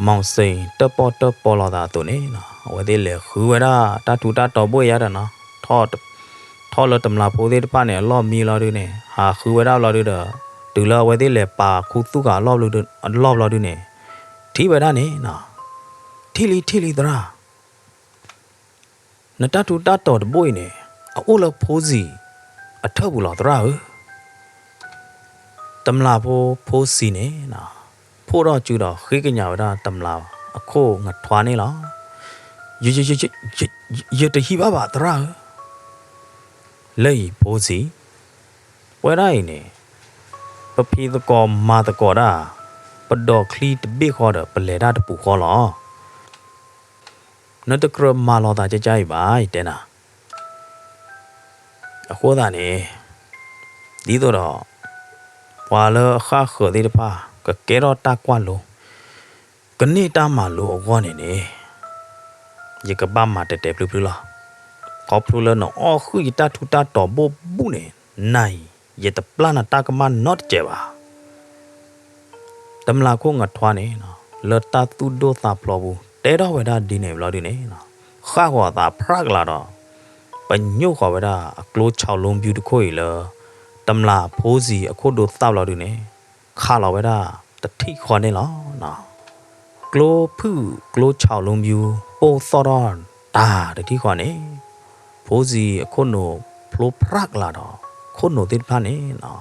မီၣ်စ့ၣ်တၢၣ်ပီၣ်တၢၣ်ပီလိာ်သးအသိးန့ၣ်နီၤ, အဝဲသ့ၣ်လဲၤဃုဝဲဒၣ်တၢ်ထူးတၢ်တီၤဘိၣ်ယါဒီးနီၤ, ထီၣ်လၢတမျၢ်ဖိသ့ၣ်တဖၣ်န့ၣ် အလီၢ်မံလီၤဒုန့ၣ် ဟးဃုဝဲဒၣ်ဘျီဒုဒီး တုၤလၢအဝဲသ့ၣ်လဲၤပာ်ခူသူၣ်ဃာ်အလီၢ်ဘျီဒုန့ၣ် ထံၣ်ဝဲဒၣ်န့ၣ်နီၤ, ထံၣ်လံထံၣ်လံသရၣ် နတၢ်ထူးတၢ်တီၤတဘိၣ်အံၤန့ၣ် အအိၣ်လၢဖိစံာ်အထၢၣ်ပူၤလီၤသရၣ်ဧၢ. တမျၢ်ဖိဖိစံာ်န့ၣ် ဖှိၣ်ထီၣ်စုဒီးဃ့ကညးဝဲဒၣ်တမျၢ်အခိၣ်ငထွါန့ၣ်လီၤ. ယတဟံးဘၣ်ဘၣ်သရၣ်ဧၢ, လၢအံၤဖိစံာ်, ပဝဲဒၣ်အံၤန့ၣ် ပဖံးသကိးမၤသကိးဒၣ်, ပဒိးချံတဘ့ၣ်ဃီဒီး ပလဲၤတၢ်တပူၤဃီလီၤ. နတကြၢးမၤလီၤသးကကါအံၤဘၣ် ယတဲနၤ. အဃိသတးန့ၣ် ဒ်သိးဒီး ပှၤလၢအဃၣ်ဃၢၤသ့ၣ်တဖၣ် ကကဲထီၣ်တၢ်ကွၢ်လိ, ကန့ၢ်တၢ်မၤလိအဂီၢ်န့ၣ်န့ၣ် ယကဘၣ်မၤတဲာ်တဲာ်ဖျုဖျုလီၤ. ခီဖျိလၢနအီၣ်ဟုၣ်ယတၢ်ထူးတၢ်တီၤဘိၣ်ဘူၣ်န့ၣ် နၤအံၤ ယတပျၢ်နၤတၢ်ကမၣ်နီတစဲးဘၣ်. တမျၢ်ခိၣ်ငထွါန့ၣ် လၢတၢ်သူၣ်ဒိၣ်သးဖျိးပူၤ တဲထီၣ်ဝဲဒၣ်ဒ်န့ၣ်ဘျီဒုန့ၣ် ဃၣ်ဃီၤအသးဖျးကလၤဒီး ပညိၣ်ဃီၤဝဲဒၣ်အကျိဆၣ်လူဘၢတခိၣ်အံၤလၢ တမျၢ်ဖိစံာ်အခိၣ်ဒိသၣ်ဘျီဒုန့ၣ် ခးလီၤဝဲဒၣ်တထံၣ်ဃီန့ၣ်လီၤ. ကျိဖုၣ်ကျိဆၣ်လူဘၢ ပိၢ်သီၣ်ထီၣ်တၢ်တထံၣ်ဃီန့ၣ် ဖိစံာ်အခိၣ်နူာ်ဖျိဖျးကလၤဒီး ခိၣ်နူာ်သ့ၣ်တဖၣ်န့ၣ်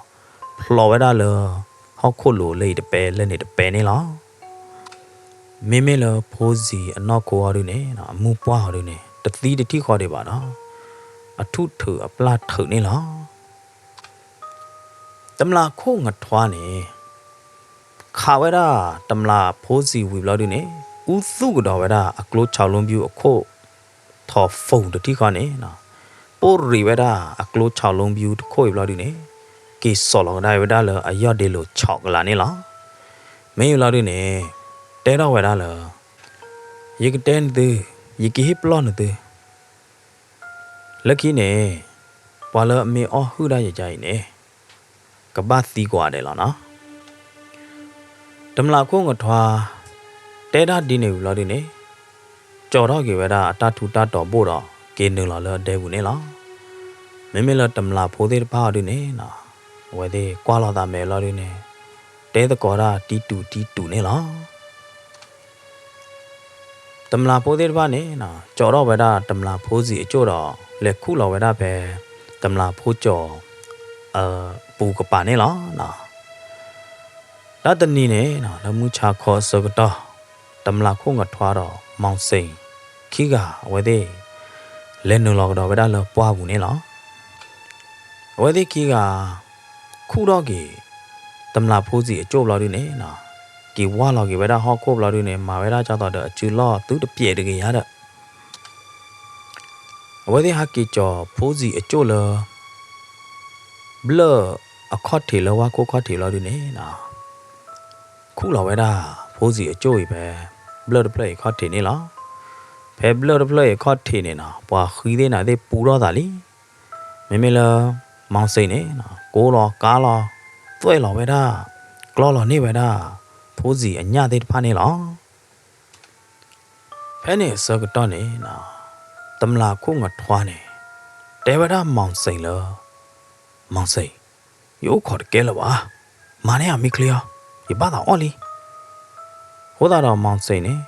ဖျိးဝဲဒၣ်လၢ ဟီၣ်ခိၣ်လိၤလၢအံၤတပဲလၢန့ၣ်တပဲန့ၣ်လီၤ. မ့မ့ၢ်လၢဖိစံာ်အနီၢ်ခိအီၤဒုန့ၣ် အမုၢ်ပှၢ်အီၤဒုန့ၣ် တသံတထံၣ်ဃီဒံးဘၣ်ဒီး အထူၣ်ထုးအပျၢ်ထုးန့ၣ်လီၤ. တမျၢ်ခိၣ်ငထွါန့ၣ် ခးဝဲဒၣ်တမျၢ်ဖိစံာ်ဝံၤဘျီဒုန့ၣ် အူသူၣ်ကဒီးဝဲဒၣ်အကျိဆၣ်လူဘၢအခိၣ် ထီၣ်ဖိတထံၣ်ဃီန့ၣ် ပိၢ်ရ့ၣ်ဝဲဒၣ်အကျိဆၣ်လူဘၢတခိၣ်အံၤဘျီဒုန့ၣ် က့ၤစိာ်လီၤကဒါဝဲဒၣ်လၢအယီၢ်ဒ့လိာ်ဆၣ်ကလၤန့ၣ်လီၤ. မ့ၢ်အံၤဘျီဒုန့ၣ် တဲထီၣ်ဝဲဒၣ်လၢ ယကတဲနသု, ယကဟ့ၣ်ပလီၢ်နသု လၢခံန့ၣ် ပှၤလၢအမ့ၢ်အီၣ်ဟုၣ်ဒၣ်ယကအံၤန့ၣ် ကဘၣ်သံကွၢ်ဒဲးလီၤနီၤ. တမျၢ်ခိၣ်ငထွါ တဲဒၣ်ဒ်န့ၣ်ဝံၤလီၤဒုန့ၣ် ကၠီထီၣ်က့ၤဝဲဒၣ်အတၢ်ထူးတၢ်တီၤဘိၣ်ဒီး က့ၤနုာ်လီၤလၢအဒဲပူၤန့ၣ်လီၤ. မ့မ့ၢ်လၢတမျၢ်ဖိသ့ၣ်တဖၣ်အီၤဒုန့ၣ် အဝဲသ့ၣ်ကွၢ်လီၤသးမဲာ်လီၤဒုန့ၣ် တဲသကိးဒၣ်တံတူာ်တံတူာ်န့ၣ်လီၤ. တမျၢ်ဖိသ့ၣ်တဖၣ်န့ၣ် ကၠီထီၣ်ဝဲဒၣ်တမျၢ်ဖိစံာ်အကၠိၣ်ဒီး လဲၤခူၣ်လီၤဝဲဒၣ်ဖဲ တမျၢ်ဖိကၠီ ပူၤကပၤန့ၣ်လီၤ. တၢ်တနံၤန့ၣ် လၢမုၢ်ဆါခီအဆၢကတီၢ် တမျၢ်ခိၣ်ငထွါဒီး မီၣ်စ့ၣ် ခံဂၤအဝဲသ့ၣ် လဲၤနုာ်လီၤကဒီးဝဲဒၣ်လၢပှၢ်ပူၤန့ၣ်လီၤ. အဝဲသ့ၣ်ခံဂၤ ခူၣ်ထီၣ်က့ၤ တမျၢ်ဖိစံာ်အကၠိၣ်ဘျီဒုန့ၣ် က့ၤဝၢ်လီၤက့ၤဝဲဒၣ်ဟီၣ်ခိၣ်ဘျီဒုန့ၣ် မၤဝဲဒၣ်ကၢ်သိးဒီးအစုလီၢ်သုတပျဲးတဂ့ၤယါဒီး အဝဲသ့ၣ်ဟးက့ၤကၠီၤဖိစံာ်အကၠိၣ်လၢ ဘျၢၣ်အခီၣ်ထံးလၢဝၢ်ခိၣ်ခီၣ်ထံးဘျီဒုန့ၣ် ခူၣ်လီၤဝဲဒၣ် ဖိစံာ်အကၠိၣ်အံၤဖဲ ဘျၢၣ်တဖျၢၣ်အံၤခီၣ်ထံးန့ၣ်လီၤ. ဖဲဘျၢၣ်တဖျၢၣ်အံၤခီၣ်ထံးန့ၣ်နီၤ ပှၤဃံသ့ၣ်နၤသ့ၣ်ပူထီၣ်သးလံ. မ့မ့ၢ်လၢ မီၣ်စ့ၣ်န့ၣ် ကိးလီၤကါလီၤ သွဲၣ်လီၤဝဲဒၣ် ကျီလီၤန့ၢ်ဝဲဒၣ် ဖိစံာ်အညၣ်သ့ၣ်တဖၣ်န့ၣ်လီၤ. ဖဲန့ၣ်အဆၢကတီၢ်န့ၣ် တမျၢ်ခိၣ်ငထွါန့ၣ် တဲဝဲဒၣ်မီၣ်စ့ၣ်လၢ မီၣ်စ့ၣ်, ယအိၣ်ခိးတကဲလၢၤဘၣ်. မၤန့ၢ်အမံချ့အီၤ, ယဘၣ်သးအီၣ်လံ. အဃိသတးဒီးမီၣ်စ့ၣ်န့ၣ်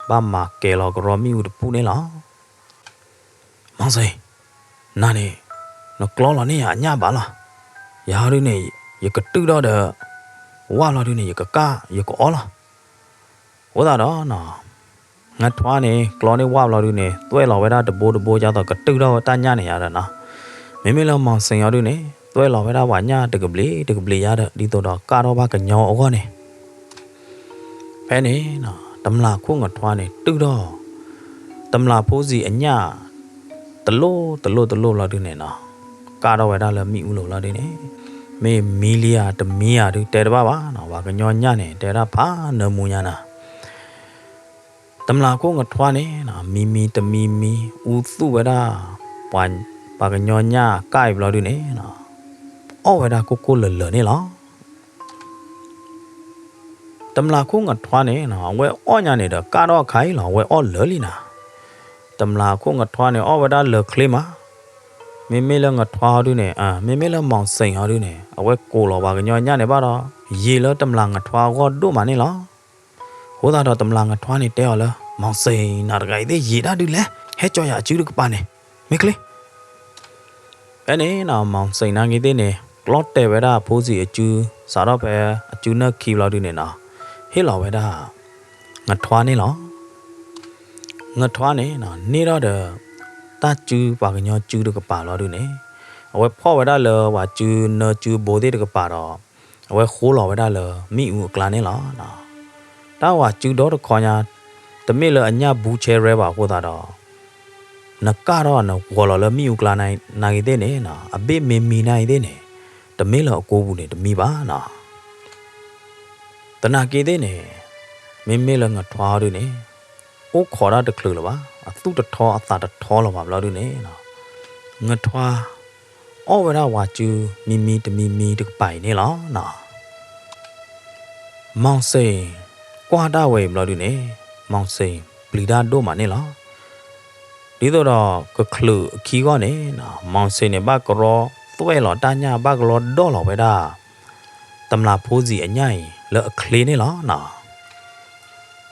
ဘၣ်မၤကဲၤလီၤကရီမ့ၣ်အူတပူၤန့ၣ်လီၤ. မီၣ်စ့ၣ်, နၤန့ၣ် နကျီလီၤန့ၢ်ယၤအညၣ်ဘၣ်လီၤ. ယၤဒုန့ၣ် ယကတုၢ်ထီၣ်ဒီး ဝၣ်လီၤဒုန့ၣ် ယကကၣ်ယကအီလီၤ. အဃိသတးဒီး ငထွါန့ၣ် ကျီန့ၢ်ဝၣ်ဘျီဒုန့ၣ် သွဲၣ်လီၤဝဲဒၣ်တဘိတဘိ ဒ်သိးကတုၢ်ထီၣ်ဝဲတၢ်ညၣ်န့ၣ်ယါဒီးနီၤ. မ့မ့ၢ်လၢမီၣ်စ့ၣ်အီၤဒုန့ၣ် သွဲၣ်လီၤဝဲဒၣ်ပှၤညၣ်တကဘျံးတကဘျံးယါဒီး ဒ်သိးဒီးကၣ်ထီၣ်ဘၣ်ကညီအဂီၢ်န့ၣ် ဖဲန့ၣ်နီၤ တမျၢ်ခိၣ်ငထွါန့ၣ် တုၤထီၣ် တမျၢ်ဖိစံးအညၣ် တလိၣ်တလိၣ်တလိၣ်ဘျီဒုန့ၣ်နီၤ, ကၣ်ထီၣ်ဝဲဒၣ်လၢမ့ၣ်အူလိၤဘျီဒုန့ၣ်, မ့ၢ်မံလံဧါတမံဧါဒု တဲတဘၣ်ဘၣ်နီၤ, ပှၤကညီညၣ်န့ၣ် တဲဒၣ်ဖးနၢမူညါနၤ တမျၢ်ခိၣ်ငထွါန့ၣ်နီၤ မံမံတမံမံ အူသူၣ်ဝဲဒၣ် ပှၤကညီညၣ်ကၣ်အံၤဘျီဒုန့ၣ်နီၤ, အီၣ်ဝဲဒၣ်ကိၢ်ကိၢ်လၢာ်လၢာ်န့ၣ်လီၤ. တမျၢ်ခိၣ်ငထွါန့ၣ်နီၤ အဝဲအီၣ်ညါန့ၣ်ဒီး ကၣ်ထီၣ်အခါအံၤလီၤ အဝဲအီၣ်လၢာ်လံနၤ. တမျၢ်ခိၣ်ငထွါန့ၣ် အီၣ်ဝဲဒၣ်လၢာ်ချ့မး, မ့မ့ၢ်လၢငထွါဟီဒုန့ၣ် မ့မ့ၢ်လၢ မောင်စိန် ဟီဒုန့ၣ် အဝဲကိးလီၤပှၤကညီညၣ်န့ၣ်ဘၣ်ဒီး ယံာ်လၢတမျၢ်ငထွါအဂီၢ်ဒိၣ်မးန့ၣ်လီၤ. အဃိသတးဒီး တမျၢ်ငထွါန့ၣ်တဲအီၤလၢ မောင်စိန် နၤတဂၤအံၤသ့ၣ်ယံာ်တၢ်ဒုလဲၣ်, ဟဲကၠီယၤအစုတကပၤန့ၣ် မ့ၢ်ချ့ ဖဲန့ၣ်နီၤ မောင်စိန် နာ်က့ၤသ့ၣ်န့ၣ် ကျီတဲာ်ဝဲဒၣ်ဖိစံးအစု, စးထီၣ်ဖဲအစုနၢၣ်ခံဘျီဒုန့ၣ်နီၤ, ဟ့ၣ်လီၤဝဲဒၣ် ငထွါန့ၣ်လီၤ. ငထွါန့ၣ်နီၤ န့ၢ်ထီၣ်ဒီး တၢ်စုပှၤကညီစုတကပၤဘျီဒုန့ၣ်, အဝဲဖီၣ်ဝဲဒၣ်လၢပှၤစုနၢစုဘိသ့ၣ်တကပၤဒီး အဝဲဃိလီၤဝဲဒၣ်လၢမ့ၣ်အူအကျါန့ၣ်လီၤ. တၢ်ပှၤစုဒီတခီညါ တမ့ၢ်လၢအညၣ်ဘူးဆဲရဲဘၣ်အဃိသတးဒီး နကၣ်ထီၣ်နဂီၤလီၤလၢမ့ၣ်အူကျါနာ်က့ၤသ့ၣ်န့ၣ်နီၤ, အဘ့ၣ်မ့ၢ်မံနာ်က့ၤသ့ၣ်န့ၣ်, တမ့ၢ်လၢအကိာ်ပူၤန့ၣ်တမံဘၣ်နီၤ. သနာ်က့ၤသ့ၣ်န့ၣ် မ့မ့ၢ်လၢငထွါဟီဒုန့ၣ် အိၣ်ခိးတၢ်တချုးလၢၤဘၣ်, အသူၣ်တထီအသးတထီလၢၤဘၣ်ဘျီဒုန့ၣ်နီၤ, ငထွါ အီၣ်ဝဲဒၣ်ပှၤစု မံမံတမံမံတကပၤအံၤန့ၣ်လီၤနီၤ. မောင်စိန် ကွၢ်တၢ်ဝဲအံၤဘျီဒုန့ၣ်, မောင်စိန် ပျံၤတၢ်ဒိၣ်မးန့ၣ်လီၤ. ဒ်သိးဒီးကချုးအခံဂီၢ်န့ၣ်နီၤ, မောင်စိန် န့ၣ် ဘၣ်ကရီသွဲၣ်လီၤတၢ်ညၣ် ဘၣ်ကရီဒီၣ်လီၤဝဲဒၣ် တမျၢ်ဖိစံးအညၣ်အံၤ လၢအချ့န့ၣ်လီၤနီၤ.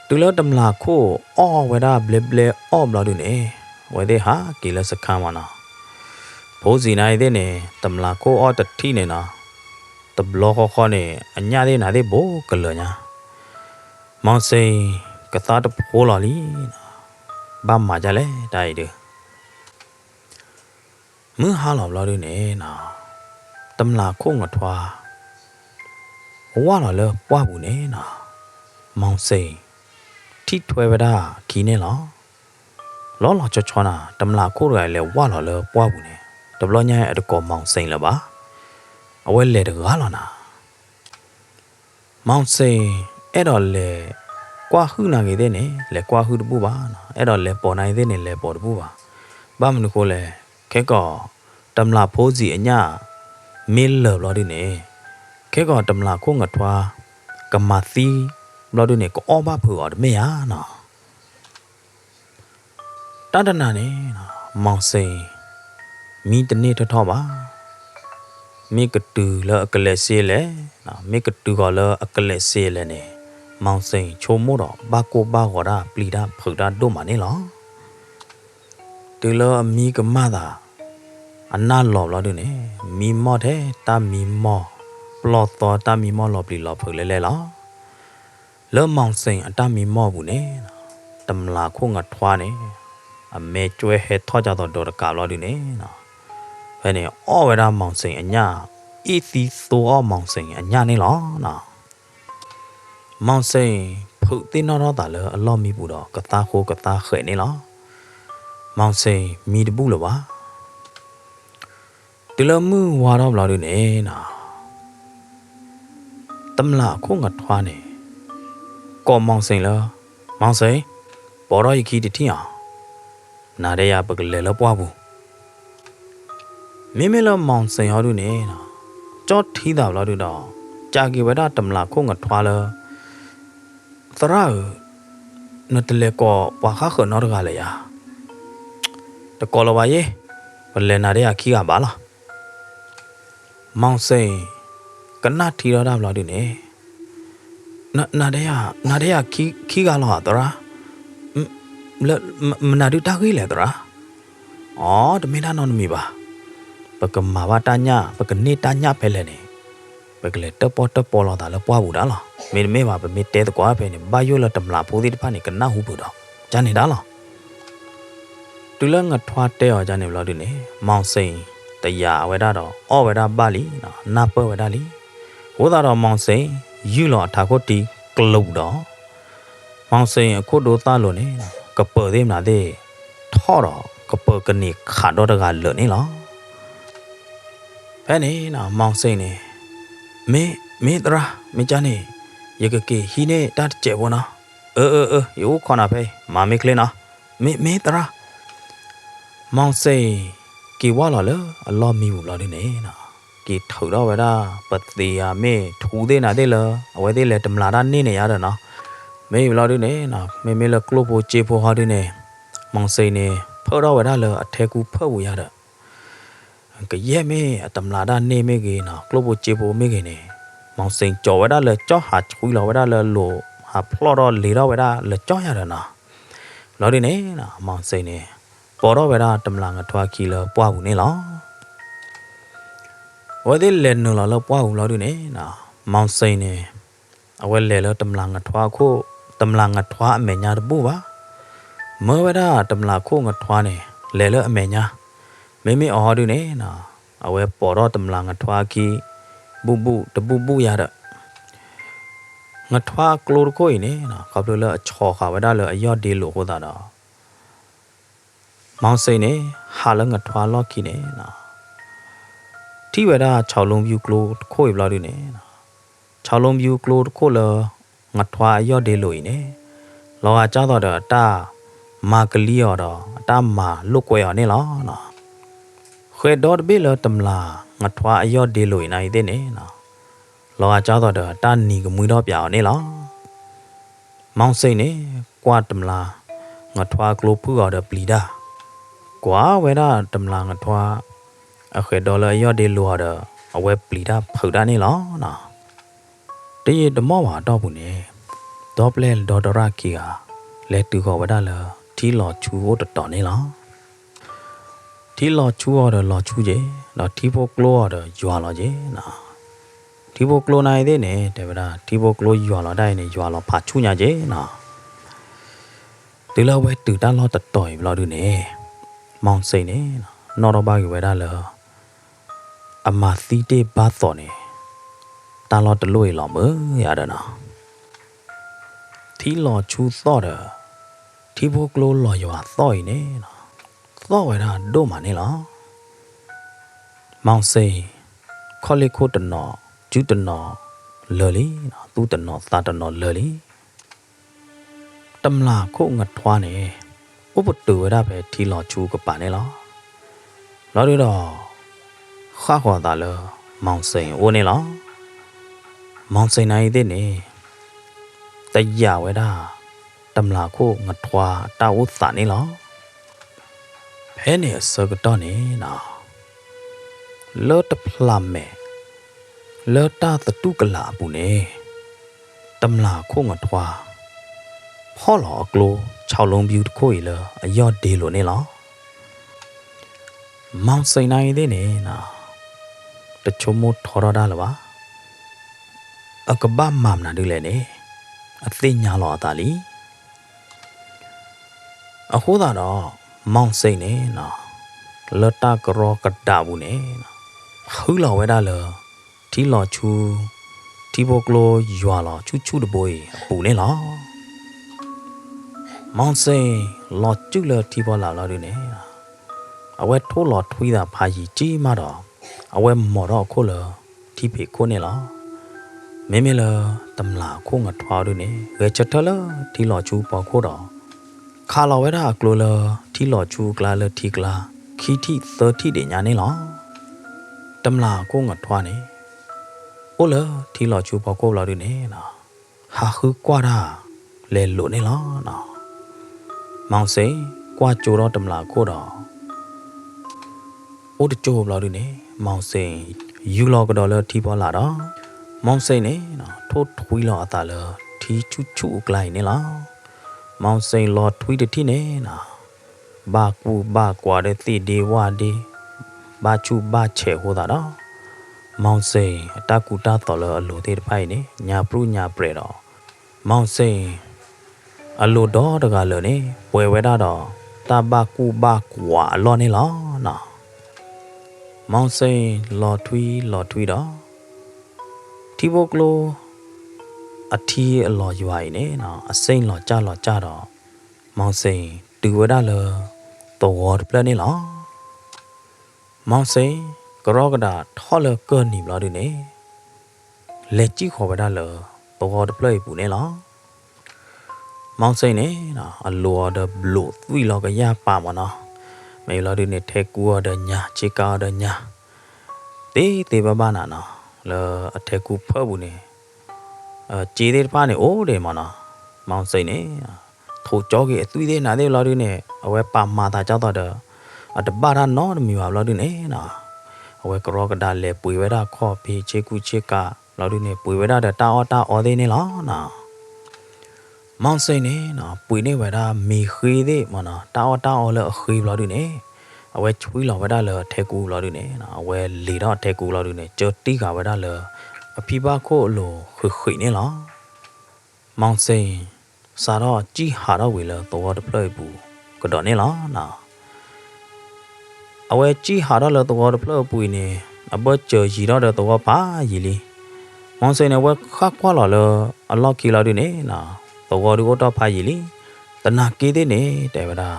တုၤလၢတမျၢ်ခိၣ်အီၣ်ဝဲဒၣ်ဘျဲဘျဲအီၣ်ဘျီဒုန့ၣ်, အဝဲသ့ၣ်ဟးက့ၤလၢစခါမးနီၤ. ဖိစံးနာ်က့ၤသ့ၣ်န့ၣ် တမျၢ်ခိၣ်အီၣ်တထံၣ်န့ၣ်နီၤ, တဘျီဃီဃီန့ၣ် အညၣ်သ့ၣ်နၤသ့ၣ်ဘိကလၢာ်ညါ, မောင်စိန် ကသါတဖိလီၤလံနီၤ, ဘၣ်မၤဒ်လဲၣ်တၢ်အံၤဒု မုၢ်ဟါလီၤဘျီဒုန့ၣ်နီၤ, တမျၢ်ခိၣ်ငထွါ ဝၢ်လီၤလၢပှၢ်ပူၤန့ၣ်နီၤ, မောင်စိန် ထံၣ်ထွဲဝဲဒၣ်အခံန့ၣ်လီၤ. လီၤလီၤဆီဆီနၤ, တမျၢ်ခိၣ်တဂၤအံၤလဲၤဝၢ်လီၤလၢပှၢ်ပူၤန့ၣ်, တဘျီညါအံၤအတကိး မောင်စိန် လၢၤဘၣ်, အဝဲလဲၤတဂၤလီၤနၤ. မောင်စိန် အဲၣ်ဒိးလဲၤကွၢ်ဟုၣ်နာ်က့ၤသ့ၣ်န့ၣ် လဲၤကွၢ်ဟုၣ်တဘူၣ်ဘၣ်နီၤ, အဲၣ်ဒိးလဲၤပိာ်နာ်က့ၤသ့ၣ်န့ၣ် လဲၤပိာ်တဘူၣ်ဘၣ်. ဘၣ်မနုၤဃိလဲၣ်, ခဲကီး တမျၢ်ဖိစံးအညၣ် မ့ၢ်လၢာ်ဘျီဒုန့ၣ်, ခဲကီးတမျၢ်ခိၣ်ငထွါ ကမၤသံဘျီဒုန့ၣ် ကအီၣ်ဘၣ်ဖုးအီၤတမ့ၢ်ဧါနီၤ. တၢ်တနၤန့ၣ် မောင်စိန် မံတန့ၢ်ထီၣ်ထီၣ်ဘၣ်, မ့ၢ်ကတုၤလၢအကလဲၤစ့လဲၣ်, မ့ၢ်ကတုၤဃီၤလၢအကလဲၤစ့လဲၣ်န့ၣ်, မောင်စိန် ဆိကမိၣ်ဒီး ဘၣ်ကိၢ်ဘၣ်ဂီၤတၢ် ပျံၤတၢ်ဖုးတၢ်ဒိၣ်မးန့ၣ်လီၤ. တုၤလၢအမံကမၣ်သး အနၢ်လီၤဘျီဒုန့ၣ်, မံမီၢ်ထဲတၢ်မံမီၢ် ပျီၢ်သီတၢ်မံမီၢ်လီၤပျံၤလီၤဖုးလဲၣ်လဲၣ်လီၤ. လၢမောင်စိန် အတၢ်မံမီၢ်အပူၤန့ၣ်, တမျၢ်ခိၣ်ငထွါန့ၣ် အမဲာ်ကွဲဟဲထီၣ်ကၢ်သိးဒီးတကးဘျီဒုန့ၣ်, ဖဲန့ၣ်အီၣ်ဝဲဒၣ် မောင်စိန် အညၣ် အ့ၣ်သံသိအီၣ် မောင်စိန် အညၣ်န့ၣ်လီၤ. မောင်စိန် ဖုးသ့ၣ်နီၣ်ထီၣ်သးလၢအလီၢ်မံပူၤဒီး ကသါဃိကသါဃဲးန့ၣ်လီၤ. မောင်စိန် မံတဘူၣ်လၢၤဘၣ်. တုၤလၢမုၢ်ဝါထီၣ်ဘျီဒုန့ၣ်နီၤ, တမျၢ်ခိၣ်ငထွါန့ၣ် ကိး မောင်စိန် လၢ, မောင်စိန်, ပိာ်ထီၣ်ယခံတထံၣ်ဧါ, နၤဒီးယၤပကလဲၤလၢပှၢ်ပူၤ. မ့မ့ၢ်လၢ မောင်စိန် ဟီဒုန့ၣ်, ကၠီၣ်ထံသးဘျီဒုဒီး ကးက့ၤဝဲဒၣ်တမျၢ်ခိၣ်ငထွါလၢ သရၣ်ဧၢ, နတလဲၤကိးပှၤဃၣ်ဃၢၤနီတဂၤလဲၣ်ယၤ, တကိးလၢၤဘၣ်ယဲ, ပလဲၤနၤဒီးယၤခံဂၤဘၣ်လီၤ. မောင်စိန် ကနၣ်ထံထီၣ်တၢ်ဘျီဒုန့ၣ်, နၤ, နၤဒီးယၤခံဂၤလီၤဧါသရၣ်, လၢ, မနုၤဒုတၢ်ဂ့ၢ်လဲၣ်သရၣ်. အိ တမ့ၢ်တၢ်နီတမံၤဘၣ်, ပကမၤဘၣ်တၢ်ညၣ် ပကန့ၢ်တၢ်ညၣ်ဖဲလဲၣ်န့ၣ်, ပကလဲၤတၢၣ်ပီၣ်တၢၣ်ပီလီၤသးလၢပှၢ်ပူၤဒၣ်လီၤ. မ့တမ့ၢ်ဘၣ် ပမ့ၢ်တဲသကိးဖဲန့ၣ် ဘၣ်ယိၣ်လၢတမျၢ်ဖိသ့ၣ်တဖၣ်န့ၣ် ကနၢ်ဟူဖုးဒီး ကန့ၣ်ဒၣ်လီၤ. တုၤလၢငထွါတဲအီၤဒ်န့ၣ်ဘျီဒုန့ၣ်, မောင်စိန် တယာ်ဝဲဒၣ်ဒီး အီၣ်ဝဲဒၣ်ဘၣ်လံ, နၢ်ပၢၢ်ဝဲဒၣ်လံ. အဃိသတးဒီး မောင်စိန် ယုၢ်လီၤအထးခိၣ်တံၤကျိၤဒီး မီၣ်စ့ၣ်အခိၣ်ဒိသၣ်လိၤန့ၣ် ကပၢၤသ့ၣ်မနုၤသ့ၣ် ထီၣ်ဒီး ကပၢၤကန့ၢ်ခးဒီတဂၤလၢာ်န့ၣ်လီၤ. ဖဲန့ၣ် မီၣ်စ့ၣ်န့ၣ် မ့ၢ် မ့ၢ်သရၣ် မ့ၢ်ကန့ၣ် ယကက့ၤဟံးန့ၢ်တၢ်တစဲးဖိနီၤ, အၢ အၢ အၢ ယအိၣ်ခိးနၤဖဲအံၤ မၤမ့ၢ်ချ့နီၤ, မ့ၢ် မ့ၢ်သရၣ် မီၣ်စ့ၣ် က့ၤဝၢ်လီၤလၢအလီၢ်မံပူၤဘျီဒုန့ၣ်နီၤ, က့ၤထုးထီၣ်ဝဲဒၣ် ပသ့ဧါ မ့ၢ်ထူသ့ၣ်နၤသ့ၣ်လၢ အဝဲသ့ၣ်လဲၤတမျာ်တၢ်န့ၢ်န့ၣ်ယါဒီးနီၤ, မ့ၢ်ဘျီဒုန့ၣ်နီၤ မ့မ့ၢ်လၢကျိၣ်ဖိစ့ဖိဟီဒုန့ၣ် မီၣ်စ့ၣ်န့ၣ် ဖၢထီၣ်ဝဲဒၣ်လၢအထဲကူဖၢပူၤယါဒီး ကယဲၢ်မ့ၢ်အတမျာ်တၢ်န့ၢ်မ့ၢ်ဂ့ၤနီၤ ကျိၣ်ဖိစ့ဖိမ့ၢ်ဂ့ၤန့ၣ် မီၣ်စ့ၣ်ကၠီၤဝဲဒၣ်လၢကၠီၣ် ဟးဆှံလီၤဝဲဒၣ်လၢလိၤ ဟးဖျီၣ်ထီၣ်လ့ၤထီၣ်ဝဲဒၣ်လၢကၠီၣ်ယါဒီးနီၤ, ဘျီဒုန့ၣ်နီၤ မီၣ်စ့ၣ်န့ၣ် ပိာ်ထီၣ်ဝဲဒၣ်တမျာ်ငထွါခံလၢပှၢ်ပူၤန့ၣ်လီၤ. အဝဲသ့ၣ်လဲၤနုာ်လီၤလၢပှၢ်ပူၤဘျီဒုန့ၣ်နီၤ မီၣ်စ့ၣ်န့ၣ် အဝဲလဲၤလၢတမျာ်ငထွါအခိၣ် တမျာ်ငထွါအမဲာ်ညါတဘူၣ်ဘၣ်, မၢဝဲဒၣ်တမျာ်ခိၣ်ငထွါန့ၣ် လဲၤလၢအမဲာ်ညါ, မ့မ့ၢ်အီၤဟီဒုန့ၣ်နီၤ အဝဲပိာ်ထီၣ်တမျာ်ငထွါခံ ဘူၣ်ဘူၣ်တဘူၣ်ဘူၣ်ယါဒီး ငထွါကျိတခိၣ်အံၤန့ၣ်နီၤ ခီဖျိလၢအဆီၣ်ဃာ်ဝဲဒၣ်လၢအယီၢ်ဒ့လိာ်အဃိသတးဒီး မီၣ်စ့ၣ်န့ၣ် ဟးလၢငထွါလီၢ်ခံန့ၣ်နီၤ ထံၣ်ဝဲဒၣ်ဆီလီဘျူကျိတခိၣ်အံၤဘျီဒုန့ၣ်နီၤ, ဆီလီဘျူကျိတခိၣ်လၢ ငထွါအယီၢ်ဒ့လိာ်အံၤန့ၣ် လီၤဂာ်ကၢ်သိးဒီးအတၢ်မၤကလံအီၤဒီး အတၢ်မၤလိာ်ကွဲအီၤန့ၣ်လီၤ. ဃဲၤဒီတဘ့ၣ်လၢတမျာ်ငထွါအယီၢ်ဒ့လိာ်အံၤန့ၣ်သ့ၣ်န့ၣ်နီၤ လီၤဂာ်ကၢ်သိးဒီးအတၢ်နံၤကမှံထီၣ်ပၠးအီၤန့ၣ်လီၤ. မီၣ်စ့ၣ်န့ၣ် ကွၢ်တမျာ်ငထွါကျိဖုၣ်အီၤဒီးပျံၤတၢ်, ကွၢ်ဝဲဒၣ်တမျာ်ငထွါ အဃဲၤဒီလၢအယီၢ်ဒ့လိာ်အီၤဒီး အဝဲပျံၤတၢ်ဖုးတၢ်န့ၣ်လီၤ. တယံာ်တမီၢ်ဘၣ်အတီၢ်ပူၤန့ၣ် ဒီပျဲၢ်ဒီသရၣ်ခံဂၤ လဲၤတုၤဃီၤဝဲဒၣ်လၢထံလီၤဆူအိၣ်တတီၤန့ၣ်လီၤ. ထံလီၤဆူအီၤဒီးလီၤဆူက့ၤ, ဒီးထံဖိကျိအီၤဒီးယွၤလီၤက့ၤနီၤ. ထံဖိကျိနၤအံၤသ့ၣ်န့ၣ် တဲဝဲဒၣ် ထံဖိကျိယွၤလီၤဒၣ်အံၤန့ၣ် ယွၤလီၤဖးဆူၣ်ညါက့ၤနီၤ. တုၤလၢအဝဲတုၤတၢ်လီၢ်တတီၤအံၤဘျီဒုန့ၣ် မီၣ်စ့ၣ်န့ၣ် နီၣ်ထီၣ်ဘၣ်က့ၤဝဲဒၣ်လၢ အမၤသံတ့ၢ်ဘါသီးန့ၣ် တၢ်လီၢ်တလိၣ်အံၤလီၤမၢ်ယါဒီးနီၤ. ထံလီၤဆူသီၣ်ဒီး ထံဖိကျိလီၤယွၤသီၣ်အံၤန့ၣ်နီၤ သီၣ်ဝဲဒၣ်ဒိၣ်မးန့ၣ်လီၤ. မီၣ်စ့ၣ် ခီၣ်လ့ၢ်ခိၣ်တနီၤ စုတနီၤလၢာ်လံ, သူၣ်တနီၤသးတနီၤလၢာ်လံ. တမျာ်ခိၣ်ငထွါန့ၣ် အိၣ်ပတုာ်ဝဲဒၣ်ဖဲထံလီၤဆူကပၤန့ၣ်လီၤ. ဘျီဒုဒီး ဃၣ်ဃီၤသးလၢ မီၣ်စ့ၣ်အအိၣ်န့ၣ်လီၤ. မီၣ်စ့ၣ်နၤအံၤသ့ၣ်န့ၣ် တယာ်ဝဲဒၣ် တမျာ်ခိၣ်ငထွါတၢ်အိၣ်သးန့ၣ်လီၤ. ဖဲန့ၣ်အဆၢကတီၢ်န့ၣ်နီၤ လၢတဖျးမဲာ် လၢတၢ်သတူၢ်ကလာ်အပူၤန့ၣ် တမျာ်ခိၣ်ငထွါ ဖီၣ်လီၤအကျိ ဆီလီဘျူတခိၣ်အံၤလၢအယီၢ်ဒ့လိာ်န့ၣ်လီၤ. မီၣ်စ့ၣ်နၤအံၤသ့ၣ်န့ၣ်နီၤ တဆိကမိၣ်ထီထီၣ်တၢ်လၢၤဘၣ်. အကဘၣ်မၤမနုၤဒ်လဲၣ်န့ၣ် အသ့ၣ်ညါလီၤအသးလံ. အဃိသတးဒီး မီၣ်စ့ၣ်န့ၣ်နီၤ လၢတၢ်ကရီကဒးပူၤန့ၣ် ဖုလီၤဝဲဒၣ်လၢ ထံလီၤဆူ ထံဖိကျိယွၤလီၤဆူၣ်ဆူၣ်တဘိအံၤအပူၤန့ၣ်လီၤ. မီၣ်စ့ၣ်လီၤစုၣ်လၢထံဖီလာ်လီၤဒုန့ၣ် အဝဲထိၣ်လီၤထွံသးဖးယံာ်ကံမးဒီး အဝဲမိာ်ထီၣ်အခိၣ်လၢထံဖံးခိၣ်န့ၣ်လီၤ. မ့မ့ၢ်လၢတမျာ်ခိၣ်ငထွါအီၤဒုန့ၣ် ဂဲၤဆၢထၢၣ်လၢထံလီၤဆူဖီခိၣ်ဒီး ခးလီၤဝဲဒၣ်အကျိလၢထံလီၤဆူအကျါလၢထံကျါ ခံထံၣ်သၢထံၣ်ဒံးညါန့ၣ်လီၤ. တမျာ်ခိၣ်ငထွါန့ၣ် အိၣ်လၢထံလီၤဆူဖီခိၣ်လီၤဒုန့ၣ် ဟးဃုကွၢ်တၢ်လဲၤလိာ်န့ၣ်လီၤ. မီၣ်စ့ၣ်ကွၢ်ကၠိထီၣ်တမျာ်ခိၣ်ဒီး အိၣ်တကၠိဘျီဒုန့ၣ် မီၣ်စ့ၣ်ယူၤလီၤကဒီးလၢထံဖီလာ်ဒီး မီၣ်စ့ၣ်န့ၣ် ထိၣ်ထွံလီၤအသးလၢထံဆူၣ်ဆူၣ်အကျါအံၤန့ၣ်လီၤ. မီၣ်စ့ၣ်လီၤထွံတထံၣ်န့ၣ်နီၤ ဘၣ်ကူၣ်ဘၣ်ကွၢ်ဒီးသ့ၣ်ဒ့ဝၣ်ဒ့ ဘၣ်ဆူၣ်ဘၣ်ဆဲးအဃိသတးဒီး မီၣ်စ့ၣ်အတၢ်ကူတၢ်သိးလၢအလိၤသ့ၣ်တဖၣ်အံၤန့ၣ် ညါပြူၣ်ညါပြဲးဒီး မီၣ်စ့ၣ် အလိၤဒီတဂၤလၢာ်န့ၣ် ပှဲၤဝဲဒၣ်ဒီး တၢ်ဘၣ်ကူၣ်ဘၣ်ကွၢ်အလီၢ်န့ၣ်လီၤ. မီၣ်စ့ၣ်လီၤထွံလီၤထွံဒီး ထံဖိကျိ အထံအလီၤယွၤအံၤန့ၣ်နီၤ အစ့ၣ်လီၤစၢ်လီၤစၢ်ဒီး မီၤစ့ၣ်တုၤဝဲဒၣ်လၢ သဝီတဖျၢၣ်န့ၣ်လီၤ. မီၤစ့ၣ် ကရီကဒးထီၣ်လၢကၢၢ်နံၤဘျီဒုန့ၣ် လဲၤစံၣ်ဃီၤဝဲဒၣ်လၢ သဝီတဖျၢၣ်အံၤပူၤန့ၣ်လီၤ. မီၤစ့ၣ်န့ၣ် အလိၤအီၤဒီးဘျိးသွံၣ်လီၤကယၢ်ပာ်မၢ်နီၤ, မ့ၢ်လီၤဒုန့ၣ် ထဲကူအီၤဒီးညၣ် ဆ့ကၤအီၤဒီးညၣ် သ့သ့ဘၣ်ဘၣ်နၤနီၤ, လၢအထဲကူဖၢပူၤန့ၣ် စ့သ့ၣ်တဖၣ်န့ၣ် အိၣ်ဒံးမၢ်နီၤ, မီၤစ့ၣ်န့ၣ် ထိးကၠီက့ၤအသွံၣ်သ့ၣ်နၤသ့ၣ်ဘျီဒုန့ၣ် အဝဲပာ်မၤသးကၠီသီးဒီး အတဘၣ်တၢ်နီတမံၤဘၣ်ဘျီဒုန့ၣ်နီၤ, အဝဲကရီကဒးလဲၤပှ့ၤဝဲဒၣ်ခီၣ်ဖံးဆ့ကူဆ့ကၤ ဘျီဒုန့ၣ် ပှ့ၤဝဲဒၣ်ဒီးတၢ်အီၣ်တၢ်အီသ့ၣ်န့ၣ်လီၤနီၤ. မီၤစ့ၣ်န့ၣ်နီၤ ပှ့ၤန့ၢ်ဝဲဒၣ်မ့ၤဃ့သ့ၣ်မၢ်နီၤ, တၢ်အီၣ်တၢ်အီလၢအဃ့ဘျီဒုန့ၣ် အဝဲဆွံလီၤဝဲဒၣ်လၢအထဲကူဘျီဒုန့ၣ် အဝဲလ့ၤထီၣ်အထဲကူဘျီဒုန့ၣ် ကၢတံၢ်ဃာ်ဝဲဒၣ်လၢ အဖံဘၣ်ခိၣ်အလိၤဃ့ဃ့န့ၣ်လီၤ. မီၤစ့ၣ် စးထီၣ်စံၣ်ဟးထီၣ်ဝံၤလၢသဝီတဖျၢၣ်အံၤပူၤကဒီးန့ၣ်လီၤနီၤ. အဝဲစံၣ်ဟးထီၣ်လၢသဝီတဖျၢၣ်အပူၤအံၤန့ၣ် အဘၢၣ်စၢၤယံၤထီၣ်ဒီးသဝီဖးယံာ်လံ. မီၤစ့ၣ်န့ၣ် အဝဲဃၣ်ကွၢ်လီၤလၢအလီၢ်ခံလီၤဒုန့ၣ်နီၤ, သဝီဒုအိၣ်တ့ၢ်ဖးယံာ်လံ. သနာ်က့သ့ၣ်န့ၣ် တဲဝဲဒၣ်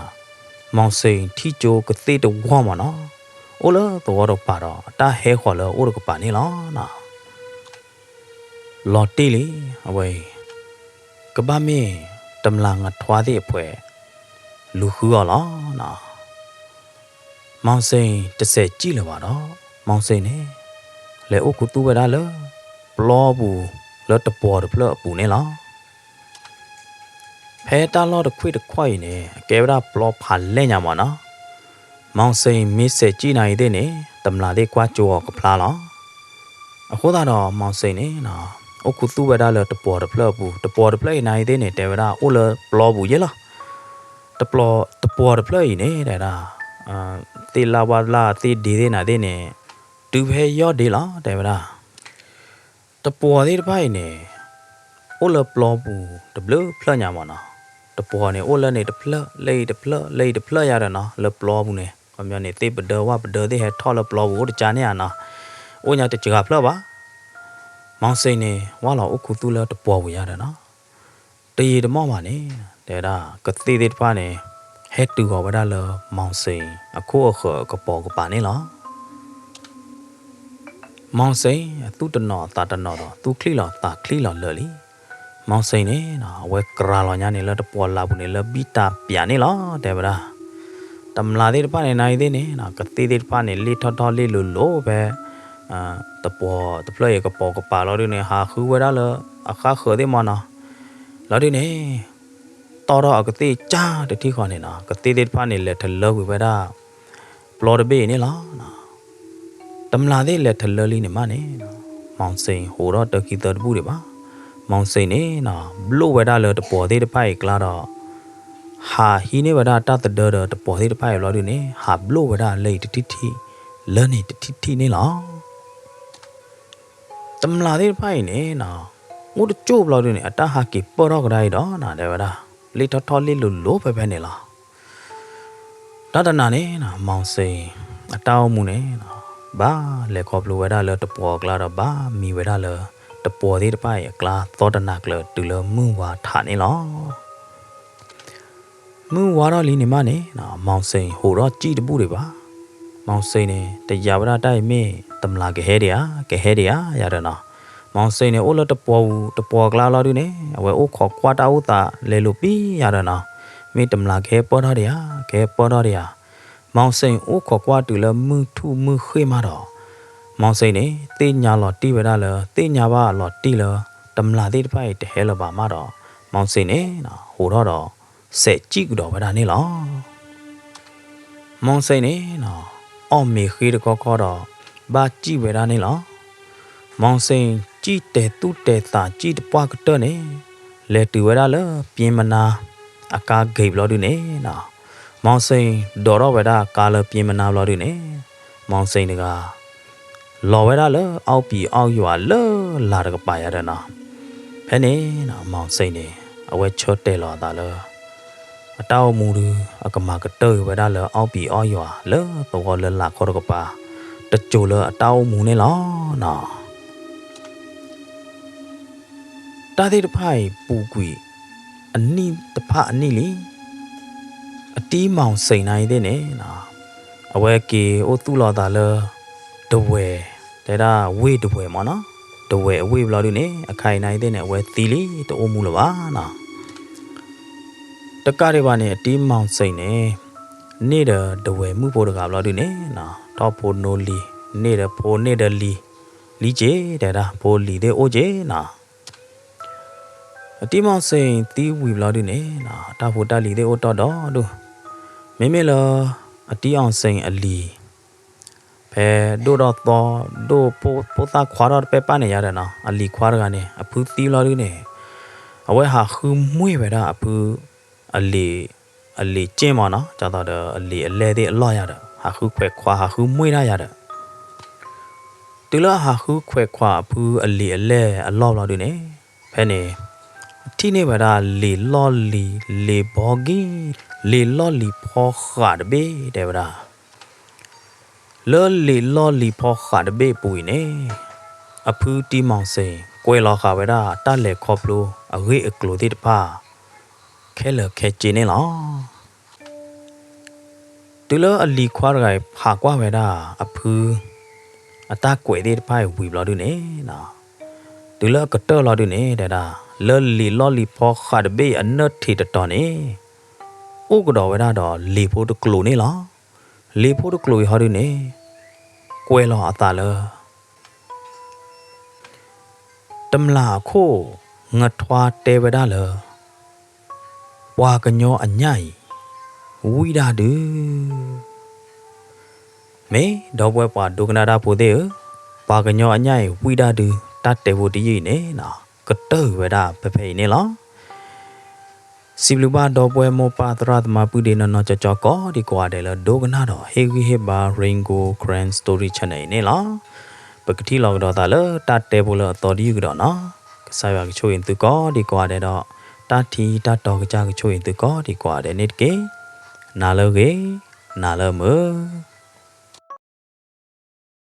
မီၤစ့ၣ်ထံၣ်ကၠိကသ့ၣ်တဝီၢ်မၢ်နီၤ, အိၣ်လၢသဝီတကပၤဒီး အတၢ်ဟဲဃီၤလၢအအိၣ်တကပၤန့ၣ်လီၤနီၤ. လီၤတံၢ်လံ အဝဲအံၤ ကဘၣ်မ့ၢ်တမျၢ်ငထွါသ့ၣ်အဖှဲး လူၤဃုအီၤလီၤနီၤ. မီၤစ့ၣ်တစဲးစံၣ်လၢၤဘၣ်ဒီး မီၤစ့ၣ်န့ၣ် လဲၤအိၣ်ခူသူၣ်ဝဲဒၣ်လၢ ပျီပူၤလၢတပှီၤတဖျၢၣ်အပူၤန့ၣ်လီၤ. ဖဲတၢ်လီၢ်တခွ့ၣ်တခီၣ်အံၤန့ၣ် အကဲဝဲဒၣ်ပျီဖးလဲၢ်ညါမၢ်နီၤ. မီၤစ့ၣ်မ့ၢ်စဲးစံၣ်နၤအံၤသ့ၣ်န့ၣ် တမျၢ်သ့ၣ်ကွၢ်ကၠိအီၤကဖျါလီၤ. အဃိသတးဒီး မီၤစ့ၣ်န့ၣ်နီၤ အိၣ်ခူသူၣ်ဝဲဒၣ်လၢတပှီၤတဖျၢၣ်အပူၤ, တပှီၤတဖျၢၣ်အံၤနၤအံၤသ့ၣ်န့ၣ် တဲဝဲဒၣ်အိၣ်လၢပျီပူၤယဲလီၤ. တပျီ, တပှီၤတဖျၢၣ်အံၤန့ၣ် တဲဝဲဒၣ် သ့ၣ်လၣ်ဝၣ်လၣ်သ့ၣ်ဒ့သ့ၣ်နၤသ့ၣ်န့ၣ် တုၤဖဲယီၢ်ဒ့လီၤ တဲဝဲဒၣ်. တပှီၤသ့ၣ်တဖၣ်အံၤန့ၣ် အိၣ်လၢပျီပူၤတဘျုးဖျၢၣ်ညါမၢ်နီၤ. တပှီၤန့ၣ်အိၣ်လၢန့ၣ်တဖျၢၣ် လၢအံၤတဖျၢၣ် လၢအံၤတဖျၢၣ်ယါဒီးနီၤ လၢပျီပူၤန့ၣ် ခီပညီန့ၣ် သ့ၣ်ပဒၢဝၣ်ပဒၢသ့ၣ်ဟဲထီၣ်လၢပျီပူၤအိၣ်တကါန့ၣ်ဧါနီၤ. အိၣ်ညါတစှၤဖျၢၣ်ဘၣ်. မီၤစ့ၣ်န့ၣ် ဝၢ်လီၤအိၣ်ခူသူၣ်လၢတပှီၤပူၤယါဒီးနီၤ တယံာ်တမီၢ်ဘၣ်န့ၣ် တဲဝဲဒၣ် ကသ့ၣ်သ့ၣ်တဖၣ်န့ၣ် ဟဲတုၤဃီၤဝဲဒၣ်လၢ မီၤစ့ၣ်အခိၣ်အဃၢၤအကပိာ်ကပၤန့ၣ်လီၤ. မီၤစ့ၣ်အသူၣ်တနီၤသးတနီၤဒီး သူၣ်ချံၣ်လီၤသးချံၣ်လီၤလၢာ်လံ. မီၤစ့ၣ်န့ၣ်နီၤ အဝဲကြၤလီၤညါန့ၣ်လၢတပှီၤလၢ်ပူၤန့ၣ် လၢဘံၣ်တၢ်ပၠးန့ၣ်လီၤ တဲဝဲဒၣ်. တမျၢ်သ့ၣ်တဖၣ်န့ၣ် နၤအံၤသ့ၣ်န့ၣ်နီၤ ကသ့ၣ်သ့ၣ်တဖၣ်န့ၣ် လ့ၣ်ထီၣ်ထီၣ်လ့ၣ်လိၤလိၤဖဲ တပှီၤတဖျၢၣ်အံၤကပိာ်ကပၤလီၤဒုန့ၣ် ဟးဃုဝဲဒၣ်လၢအဃၣ်ဃၢၤသ့ၣ်မၢ်နီၤ. လီၤဒုန့ၣ် တီၢ်ထီၣ်အကသ့ၣ်ကၢ်တထံၣ်ဃီန့ၣ်နီၤ ကသ့ၣ်သ့ၣ်တဖၣ်န့ၣ် လဲၤထလၢကွံာ်ဝဲဒၣ် ပျီတဘ့ၣ်အံၤန့ၣ်လီၤ. တမျၢ်သ့ၣ်လဲၤထလၢလံန့ၣ်မးန့ၣ် မီၤစ့ၣ်ဟိးထီၣ်တၢ်ခံသၢတဘူၣ်ဒံးဘၣ်. မီၤစ့ၣ်န့ၣ်နီၤ ဘျိၣ်ဝဲဒၣ်လၢတပှီၤသ့ၣ်တဖၣ်အံၤအကျါဒီး ဟးဟံးန့ၢ်ဝဲဒၣ်တၢ်သဒၢဒီးတပှီၤသ့ၣ်တဖၣ်အံၤဘျီဒုန့ၣ် ဟးဘျိၣ်ဝဲဒၣ်လၢအံၤတထံၣ်ထံၣ် လၢန့ၣ်တထံၣ်ထံၣ်န့ၣ်လီၤ. တမျၢ်သ့ၣ်တဖၣ်အံၤန့ၣ်နီၤ အိၣ်တကၠိၢ်ဘျီဒုန့ၣ် အတၢ်ဟးက့ၤပၢၢ်ထီၣ်ကဒါအံၤဒီးနီၤ တဲဝဲဒၣ် လ့ၣ်ထီၣ်ထီၣ်လ့ၣ်လိၤလိၤဖဲဖဲန့ၣ်လီၤ. ဒီးတနၤန့ၣ်နီၤ မီၤစ့ၣ်အတၢ်အိၣ်မူန့ၣ်နီၤ ဘၣ်လဲၤခီဖျိဝဲဒၣ်လၢတပှီၤအကျါဒီး ဘၣ်မံဝဲဒၣ်လၢတပှီၤသ့ၣ်တဖၣ်အံၤအကျါ သီတနၤကျၢၤတုၤလၢမုၢ်ဝါထးန့ၣ်လီၤ. မုၢ်ဝါထီၣ်လံန့ၣ်မးန့ၣ်နီၤ မီၤစ့ၣ်ဟိးထီၣ်စံၣ်တဘူၣ်ဒံးဘၣ်. မီၤစ့ၣ်န့ၣ် တယာ်ဝဲဒၣ်တၢ်အံၤမ့ၢ်တမျၢ်ကဟဲဒံးဧါ ကဟဲဒံးဧါယၤဒီးနီၤ မီၤစ့ၣ်န့ၣ် အိၣ်လၢတပှီၤပူၤ တပှီၤအကျါလီၤဒုန့ၣ် အဝဲအိၣ်ခိးကွၢ်တၢ်အိၣ်သးလဲၤလိာ်ပံယၤဒီးနီၤ မ့ၢ်တမျၢ်ကဟဲပၢၢ်ထီၣ်ဒံးဧါ ကဟဲပၢၢ်ထီၣ်ဒံးဧါ. မီၤစ့ၣ်အိၣ်ခိးကွၢ်တုၤလၢမုၢ်ထူၣ်မုၢ်ဃ့ၢ်မးဒီး မီၤစ့ၣ်န့ၣ် သ့ၣ်ညါလီၤတံၢ်ဝဲဒၣ်လၢ သ့ၣ်ညါဘၣ်လီၤတံၢ်လၢ တမျၢ်သ့ၣ်တဖၣ်အံၤတဟဲလၢၤဘၣ်မးဒီး မီၤစ့ၣ်န့ၣ်နီၤ ဟိးထီၣ်ဒီး စဲးစံၣ်ကဒီးဝဲဒၣ်န့ၣ်လီၤ. မီၤစ့ၣ်န့ၣ်နီၤ အီၣ်မ့ၤဃ့တခီခီဒီး ဘၣ်စံၣ်ဝဲဒၣ်န့ၣ်လီၤ. မီၤစ့ၣ်စံၣ်တဲာ်သူၣ်တဲာ်သးစံၣ်တပှၢ်ကတၢၢ်န့ၣ် လဲၤတုၤဝဲဒၣ်လၢ ပျဉ်းမနါ အကါဂ့ၤဘျီဒုန့ၣ်နီၤ မီၤစ့ၣ်ဒိးထီၣ်ဝဲဒၣ်ကါလၢပျဉ်းမနါဘျီဒုန့ၣ် မီၤစ့ၣ်တဂၤ လီၤဝဲဒၣ်လၢအီၣ်ပံၤအီၣ်ယွၤလၢလာ်တကပၤယၤဒီးနီၤ ဖဲန့ၣ်နီၤ မီၤစ့ၣ်န့ၣ် အဝဲဆၢတဲာ်လီၤအသးလၢ အတၢ်အိၣ်မူဒု အကမၤကတၢၢ်က့ၤဝဲဒၣ်လၢအီၣ်ပံၤအီၣ်ယွၤလၢသဝီလၢလာ်ခီတကပၤ တစိၤလၢအတၢ်အိၣ်မူန့ၣ်လီၤနီၤ. တၢ်သ့ၣ်တဖၣ်အံၤပူၤကွံာ် အနံၣ်တဖၣ်အနံၣ်လံ. အတံမီၣ်စ့ၣ်နၤအံၤသ့ၣ်န့ၣ် အဝဲက့ၤအိၣ်သူၣ်လီၤသးလၢ ဒဝဲၢ် တဲဒၣ်ဝ့ၢ်ဒဝဲၢ်မ့ၢ်နီၤ, ဒဝဲၢ်အဝ့ၢ်ဘျီဒုန့ၣ် အခါအံၤနၤအံၤသ့ၣ်န့ၣ် အဝဲသံလံ တအိၣ်မူလၢၤဘၣ်နီၤ. တကးဒံးဘၣ်န့ၣ် အတံမီၣ်စ့ၣ်န့ၣ် န့ၢ်ဒီးဒဝဲၢ်မုၣ်ဖိတဂၤဘျီဒုန့ၣ်နီၤ, ထီၣ်ဖိနိလံၤ န့ၢ်ဒီးဖိန့ၢ်ဒီးလံၤ လံၤက့ၤ တဲဒၣ် ဖိလံၤသ့ၣ်အိၣ်က့ၤနီၤ. အတံမီၣ်စ့ၣ်သံဝံၤဘျီဒုန့ၣ် တၢ်ဖိတၢ်လံၤသ့ၣ်အိၣ်တီၢ်ဒီဒူၣ်, မ့မ့ၢ်လၢ အတံအီၣ်စ့ၣ်အလံၤ ဖဲဒိၣ်ထီၣ်သီ ဒိၣ်ဖိသၣ်ခွါထီၣ်တပဲၢ်ပၢ်န့ၣ်ယါဒီးနီၤ, အလံၤခွါတဂၤန့ၣ် အဖုသံဘျီဒုန့ၣ် အဝဲဟးဃုမှံဝဲဒၣ်အဖု အလံၤ အလံၤက့ၣ်မ့ၢ်နီၤ, ဒ်သိးဒီးအလံၤအလဲၢ်သ့ၣ်အလီၢ်ယါဒီး ဟးဃုခွဲးခွါ ဟးဃုမှံတၢ်ယါဒီး တုၤလၢအဟးဃုခွဲးခွါအဖုအလံၤအလဲၢ်အလီၢ်ဘျီဒုန့ၣ် ဖဲန့ၣ် ထံၣ်န့ၢ်ဝဲဒၣ်လံာ်လီၢ်လံၤ လံာ်ဘီဂံၢ် လံာ်လီၢ်လံၤဖီဃးတဘ့ၣ် တဲဝဲဒၣ်. လၢလံာ်လီၢ်လံၤဖီဃးတဘ့ၣ်အပူၤအံၤန့ၣ် အဖုတံမီၣ်စ့ၣ် ကွဲးလီၤဃာ်ဝဲဒၣ်တၢ်လဲၤခီဖျိအဂ့ၢ်အကျိၤသ့ၣ်တဖၣ် ခဲလၢာ်ခဲဆ့န့ၣ်လီၤ. တုၤလၢအလံၤခွါတဂၤအံၤ ဖးကွၢ်ဝဲဒၣ်အဖု အတၢ်ကွဲးသ့ၣ်တဖၣ်အံၤဝံၤဘျီဒုန့ၣ် တုၤလၢအကတၢၢ်လီၤဒုန့ၣ် တဲဒၣ် လၢလံာ်လီၢ်လံၤဖီဃးတဘ့ၣ်အနၢၣ်ထံးတတီၤန့ၣ် အိၣ်ကဒီးဝဲဒၣ်ဒီးလံာ်ဖိတကျိၤန့ၣ်လီၤ. လံာ်ဖိတကျိၤအံၤဟီဒုန့ၣ် ကွဲးလီၤအသးလၢ တမျၢ်အခိၣ် ငထွါတဲဝဲဒၣ်လၢ ပှၤကညီအညၣ်အံၤ ဝံၣ်ဒၣ်ဒုး မ့ၢ်ဒီပုၢ်ဝဲၢ်ပှၤဒိကနၣ်တၢ်ဖိသ့ၣ်ဧၢ, ပှၤကညီအညၣ်အံၤဝံၣ်ဒၣ်ဒုး တၢ်တဲဖိတယုၢ်အံၤန့ၣ် ကတၢၢ်ကွံာ်ဝဲဒၣ်ဖဲဖဲအံၤန့ၣ်လီၤ. စံးဘျုးဘၣ်ဒီပုၢ်ဝဲၢ်မိၢ်ပၢ်သရၣ်သမါပုၢ်ဒ့နီၢ်နီၢ်ကၠီကၠီကိးဒံကိးဂၤဒဲးလၢဒိကနၣ်ဒီးဟ့ၣ်ဂံၢ်ဟ့ၣ်ဘါ Rain Gold Karen Story Channel အံၤန့ၣ်လီၤ. ပကထံၣ်လိာ်ကဒီးသးလၢတၢ်တဲဖိလၢအသီတယုၢ်ကဒီးနီၤ. ကစၢ်ယွၤကဆိၣ်ဂ့ၤသုကိးဒံကိးဂၤဒဲးဒီး တၢ်ထံတၢ်တီကစၢ်ကဆိၣ်ဂ့ၤသုကိးဒံကိးဂၤဒဲးန့ၣ်တက့ၢ်. နၤလၢအဂ့ၤ, နၤလၢအမုာ်.